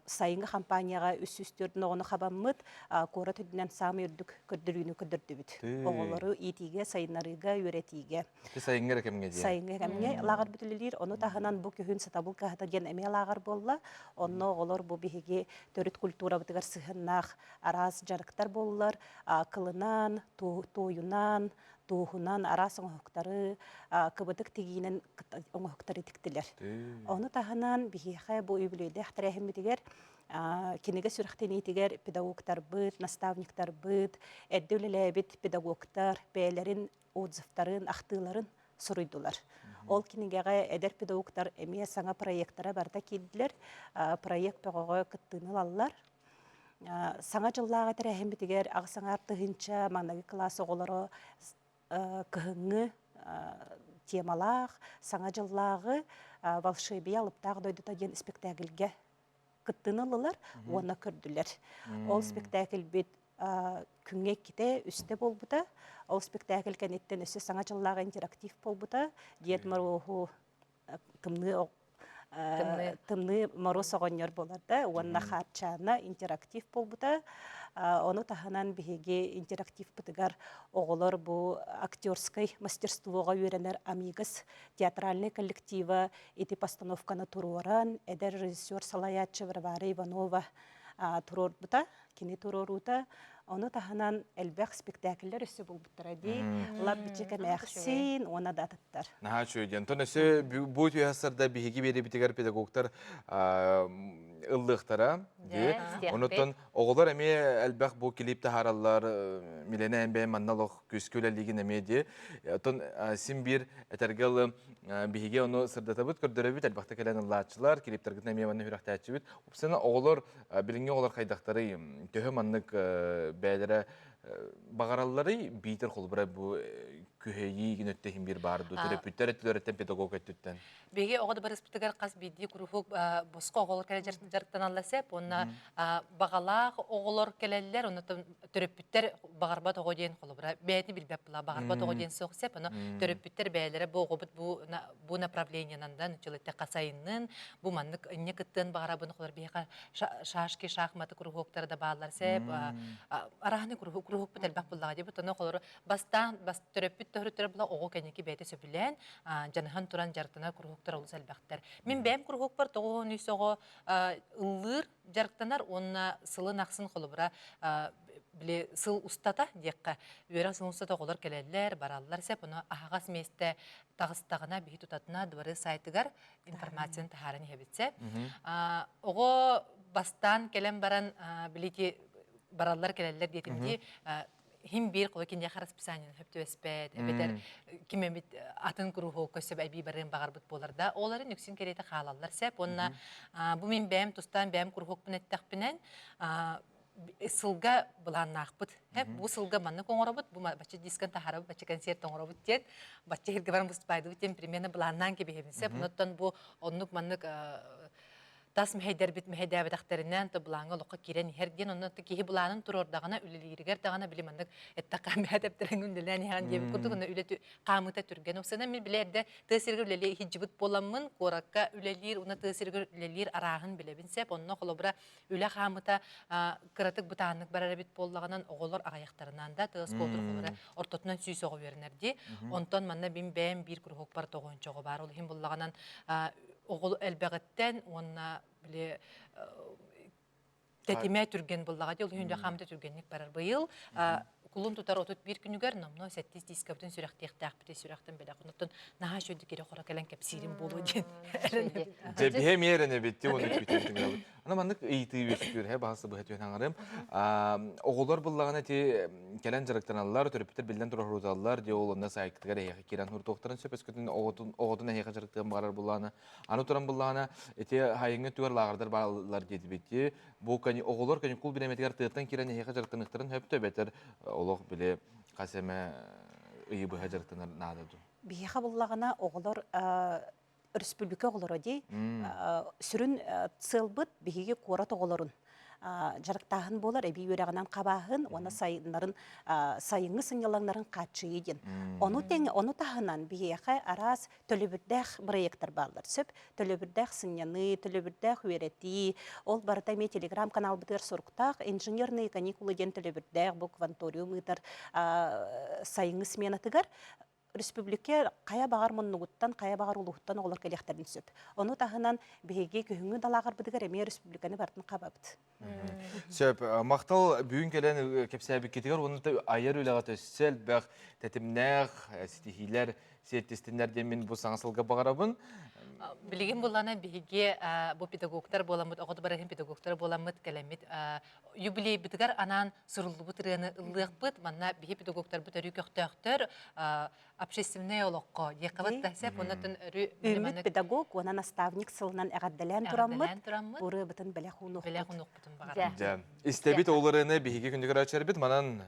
Speaker 5: сайыҥҥы хампаанньаҕа 304 оҕону хабаммыт, куорат үрдүнэн саамай үрдүк көрдөрүүнү көрдөрдүбүт. Оҕолору иитиигэ, сайыннарыыга, үөрэтиигэ.
Speaker 2: Ити сайыҥҥы эрэ кэмҥэ диэн.
Speaker 5: Сайыҥҥы кэмҥэ лааҕыр бүтүлүлүүр. Ону таһынан бу күһүн Сатабыл кыһата диэн эмиэ лааҕыр буолла. Онно оҕолор бу биһиги төрүт культурабытыгар сыһыаннаах араас дьарыктар буоллар, кылынан, туойунан, туоһунан араас оҥоһуктары, кыбытык тигиинэн оҥоһуктары тиктилэр. Ону таһынан биһиэхэ бу үбүлүөйдээх тэрээһиммитигэр кинигэ сүрэхтэниитигэр педагогтарбыт, наставниктарбыт, эрдэ үлэлээбит педагогтар бэйэлэрин отзывтарын, ахтыыларын суруйдулар. Ол кинигэҕэ эдэр педагогтар эмиэ саҥа проектара барыта киирдилэр. Проект бөҕөҕө кыттыыны ылаллар. Саҥа дьыллааҕы тэрээһиммитигэр аҕыс аҥаар тыһыынча маҥнайгы кылаас оҕолоро кыһыҥҥы темалаах Саҥа дьыллааҕы «Волшебие алыптаах дойдута» диэн испэктээкилгэ кыттыыны ыллылар уонна көрдүлэр. Ол спектакльбит күҥҥэ иккитэ, үстэ буолбута. Ол спектакль кэнниттэн өссө Саҥа дьыллааҕы интерактив буолбута. Дед Морозу тымныы тымныы Моруос оҕонньор буолар да уонна Хаарчаана интерактив буолбута. Ону таһынан биһиги интерактивпытыгар оҕолор бу актерскай мастерствоҕа үөрэнэр Амигос театральный коллектива ити постановканы туруоран эдэр режиссер салайааччы Варвара Иванова туруорбута, кини туруоруута. Ону таһынан элбэх спектакльлэр өссө булбуттара дии. Лаппичик эмээхсин уонна да атыттар.
Speaker 2: Наһаа үчүгэй диэн. Онтон өссө бу түһэ биһиги биэрибитигэр педагогтар ыллыахтара дии. Онуттан оҕолор эмиэ элбэх бу клип таһаараллар. Милена эмбэ манна олох күскэ үлэлиигин эмиэ дии. Оттон син биир этэргэ ылы биһиги ону сырдатабыт, көрдөрөбүт, элбэхтэ кэлэн ыллааччылар, клиптаргытын эмиэ манна үрэхтээччибит. Упсана оҕолор билиҥҥи оҕолор хайдахтарый, төһө маннык бэйэлэрэ баҕаралларый, биитэр холобура бу күһэйии гин өттө иһин биир баар дуу, төрөппүттэр өттүлэриттэн, педагог өттүттэн?
Speaker 10: Биһиги оҕо дыбарыспытыгар хас биирдии куруһук босхо оҕолор кэлэ дьарыктаналлар сеп, уонна баҕалаах оҕолор кэлэллэр, онно төрөппүттэр баҕарбат оҕо диэн холобура бэйэтин билбэт була баҕарбат оҕо диэн суох сеп, ону төрөппүттэр бэйэлэрэ бу оҕобут бу бу направлениенан училище сайыннын, бу маннык инньэ кыттыан баҕарабын, холор биһиэхэ шашки, шахматы куруһуоктара да бааллар сеп, араһаны куруһук куруһукпут элбэх буллаҕа диэбит, ону холору бастаан бас төрөппүт төрүттэрэ була оҕо кэнники бэйэтэ сөбүлээн, дьаныһан туран дьарыктанар куруһуктар олус элбэхтэр. Мин бэйэм куруһукпар 93 оҕо ыллыыр, дьарыктанар уонна сылын ахсын холобура били сыл устата диэххэ үөрэх сылын устата оҕолор кэлэллэр, бараллар сеп, ону аһаҕас миэстэ таҕыстаҕына биһи тутатына дворы сайтыгар информацияны таһааран иһэбит сеп. Оҕо бастаан кэлэн баран билити бараллар кэлэллэр диэтим дии хим биир холо киниэхэ расписаниены хөп түбэспэт эбэтэр ким эмит атын куруһуокка сөп эбии барыан баҕарбыт буолар да оларын үксүн кэриэтэ хаалаллар сеп уонна бу мин бэйэм тустаан бэйэм куруһуокпун эттэхпинэн сылга былааннаахпыт. Бу сылга маннык оҥоробут, бу бачча дискан таһаарабыт, бачча концерт оҥоробут диэн, бачча иһиргэ баран выступайдыбыт диэн примерно былааннаан кэбиһэбин. Сеп, онуттан бу оннук маннык тас мэһэйдэрбит мэһэйдээбэтэхтэринэн то былааҥҥа олоххо киирэн иһэр диэн онно киһи былаанын туруордаҕына үлэлииригэр даҕаны били маннык эттэххэ мэһэ тэптэрэн үлэлээн иһэҕин диэбит курдук онно үлэ хаамыыта түргэн уксана мин билэ эрдэ тыа сиригэр үлэлии иһдьибит буоламмын куоракка үлэлиир уонна тыа сиригэр үлэлиир арааһын билэбин сеп онно холобура үлэ хаамыта кыратык бытааннык барар эбит буоллаҕынан оҕолор аҕыйахтарынан да тыас куотур холобура ортотунан 100 оҕо үөрэнэр дии онтон манна бим бэйэм биир куруһуокпар тоҕуонча оҕо баар ол иһин буллаҕынан оҕол элбэҕиттэн уонна били тэтимэ түргэн буллаҕа дии ол иһин үлэ хаамыта түргэнник барар быйыл кулун тутар 31 күнүгэр номнуо сэттис дискабытын сүрэхтиэхтээхпит сүрэхтэн бэлэх онуттан наһаа үчүгэй кире хоро кэлэн кэпсиирим буолуо диэн эрэнэбин.
Speaker 2: Дьэ биһэ эмиэ эрэнэбит ти уонна күүтэн Аны маннык ыйытыы үөскүүр һэ баһасы быһа түһэн аҥарым. Оҕолор буллаҕына ти кэлэн дьарыктаналлар, төрөппүттэр биллэн турар хуруталлар, дии ол онно сайтыгар эһиэхэ киирэн хурутуохтарын сөп өскөтүн оҕотун оҕотун эһиэхэ дьарыктыан баҕарар буллаҕына. Аны туран буллаҕына ити хайыҥҥы түгэр лааҕырдар бааллар диэтибит. Бу оҕолор каникул бириэмэтигэр тыаттан киирэн эһиэхэ дьарыктаныахтарын сөп эбэтэр олох били хас эмэ ыйы быһа дьарыктанар наада дуу?
Speaker 5: Биһиэхэ буллаҕына оҕолор өрөспүүбүлүкэ оҕолоро дии сүрүн сыалбыт биһиги куорат оҕолорун дьарыктааһын буолар эбии үөрэҕинэн хабааһын уонна сайыннарын сайыҥҥы сынньалаҥнарын хааччыйыы диэн. Ону тэҥэ ону таһынан биһиэхэ араас төлөбүрдээх бырайыактар бааллар. Сөп төлөбүрдээх сынньаныы, төлөбүрдээх үөрэтии, ол барыта эмиэ телеграм-каналбытыгар суруктаах инженерные каникулы диэн төлөбүрдээх бу кванториум ыытар сайыҥҥы сменатыгар республика хайа баҕар муннугуттан, хайа баҕар улууһуттан оҕолор кэлиэхтэрин сөп. Ону таһынан биһиги күһүҥҥү далааҕарбытыгар эмиэ республиканы барытын хабабыт.
Speaker 2: Сөп. Махтал бүгүн кэлэн кэпсээбиккитигэр уонна айар үлэҕэ өссө элбэх тэтимнээх ситиһиилэр сиэттистиннэр диэн мин бу саҥа сылга баҕарабын.
Speaker 10: Билигин буллана биһиги бу педагогтар буоламмыт, оҕо барыһын педагогтар буоламмыт кэлэммит юбилейбытыгар анаан суруллубут ырыаны ыллыахпыт. Манна биһи педагогтарбыт өрүү көхтөөхтөр, общественнай олоххо диэххэ да сөп. Оннотон өрүү
Speaker 5: Үүммүт педагог уонна наставник сылынан эҕэрдэлээн тураммыт, ырыабытын бэлэх уунуохпутун
Speaker 2: баҕарабыт. Истэбит ол ырыаны биһиги күндү көрөөччүлэрбит манан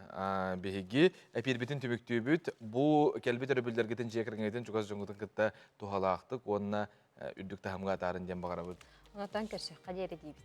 Speaker 2: биһиги эпиирбитин түмүктүүбүт. Бу кэлбит өрөбүллэргитин дьиэ кэргэҥҥитин чугас дьоҥҥутун кытта туһалаахтык уонна үрдүк таһымҥа атаарын диэн баҕарабыт.
Speaker 1: Онтон көрсүөххэ диэри диибит.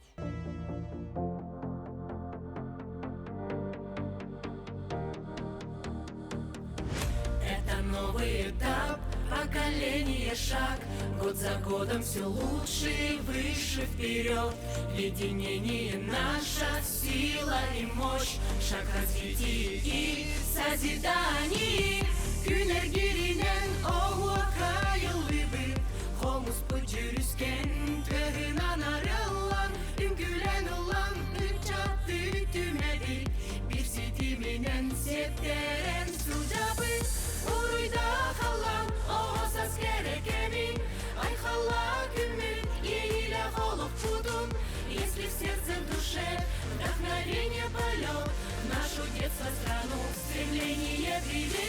Speaker 11: Это новый этап, поколение шаг, Год за годом все лучше и выше вперед. Единение наша сила и мощь, Шаг развития и созидании. Күн эргиринэн оһуокайыллыбыт, Хомуспут дьүрүскэн тыһынан арыллан, Үҥкүүлэн ыллан ыччаты түмэбит, Биир ситиминэн сиэттэрэн сылдьабыт. Уруйда халлаан оҕо саас кэрэ кэмин, Айхалла күммүт иэйиилээх олохпутун, Если в сердце, в душе вдохновение полет, Нашу детство страну стремление приведет.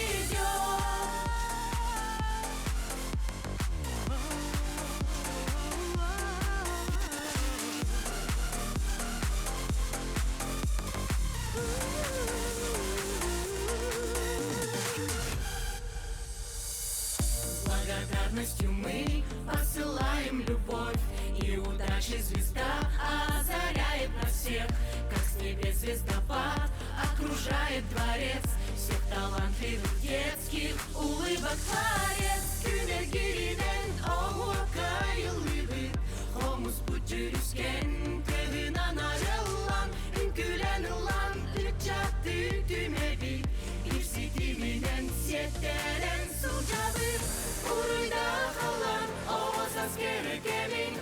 Speaker 11: С благодарностью мы посылаем любовь, И удачи звезда озаряет нас всех, Как с небес звездопад окружает дворец Всех талантливых детских улыбок творец. Күн эргиринэн оһуокайыллыбыт, Хомуспут дьүрүскэн тыһынан арыллан, Үҥкүүлэн ыллан ыччаты түмэбит, Биир ситиминэн сиэттэрэн сылдьабыт. Уруйда халлаан оҕо саас кэрэ кэмин,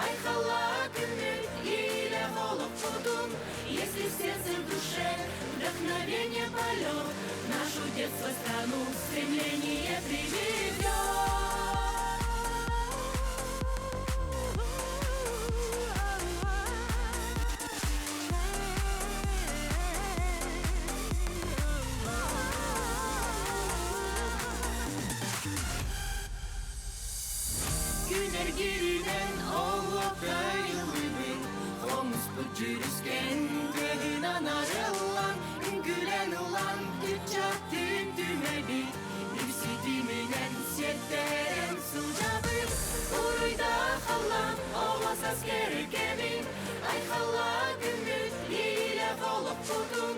Speaker 11: Айхалла күммүт илэ олохпутун, Если в сердце, в душе вдохновение вдохновение полет Нашу детство страну стремление приведет. Күнэргиринэн оллокайылыбын, Хомуспут жүрүскен тыгынан арыллан, Үҥкүлэн ылан күччаттын түмэбит, Үкситименен сеттерен сылдьабыт. Уруйда халлан, оҕосас керекебин, Айхалла күммүт, илэ холоппутун.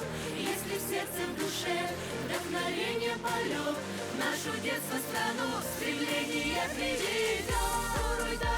Speaker 11: Если в сердце, в душе вдохновение полет, Нашу детство страну стремление приведет.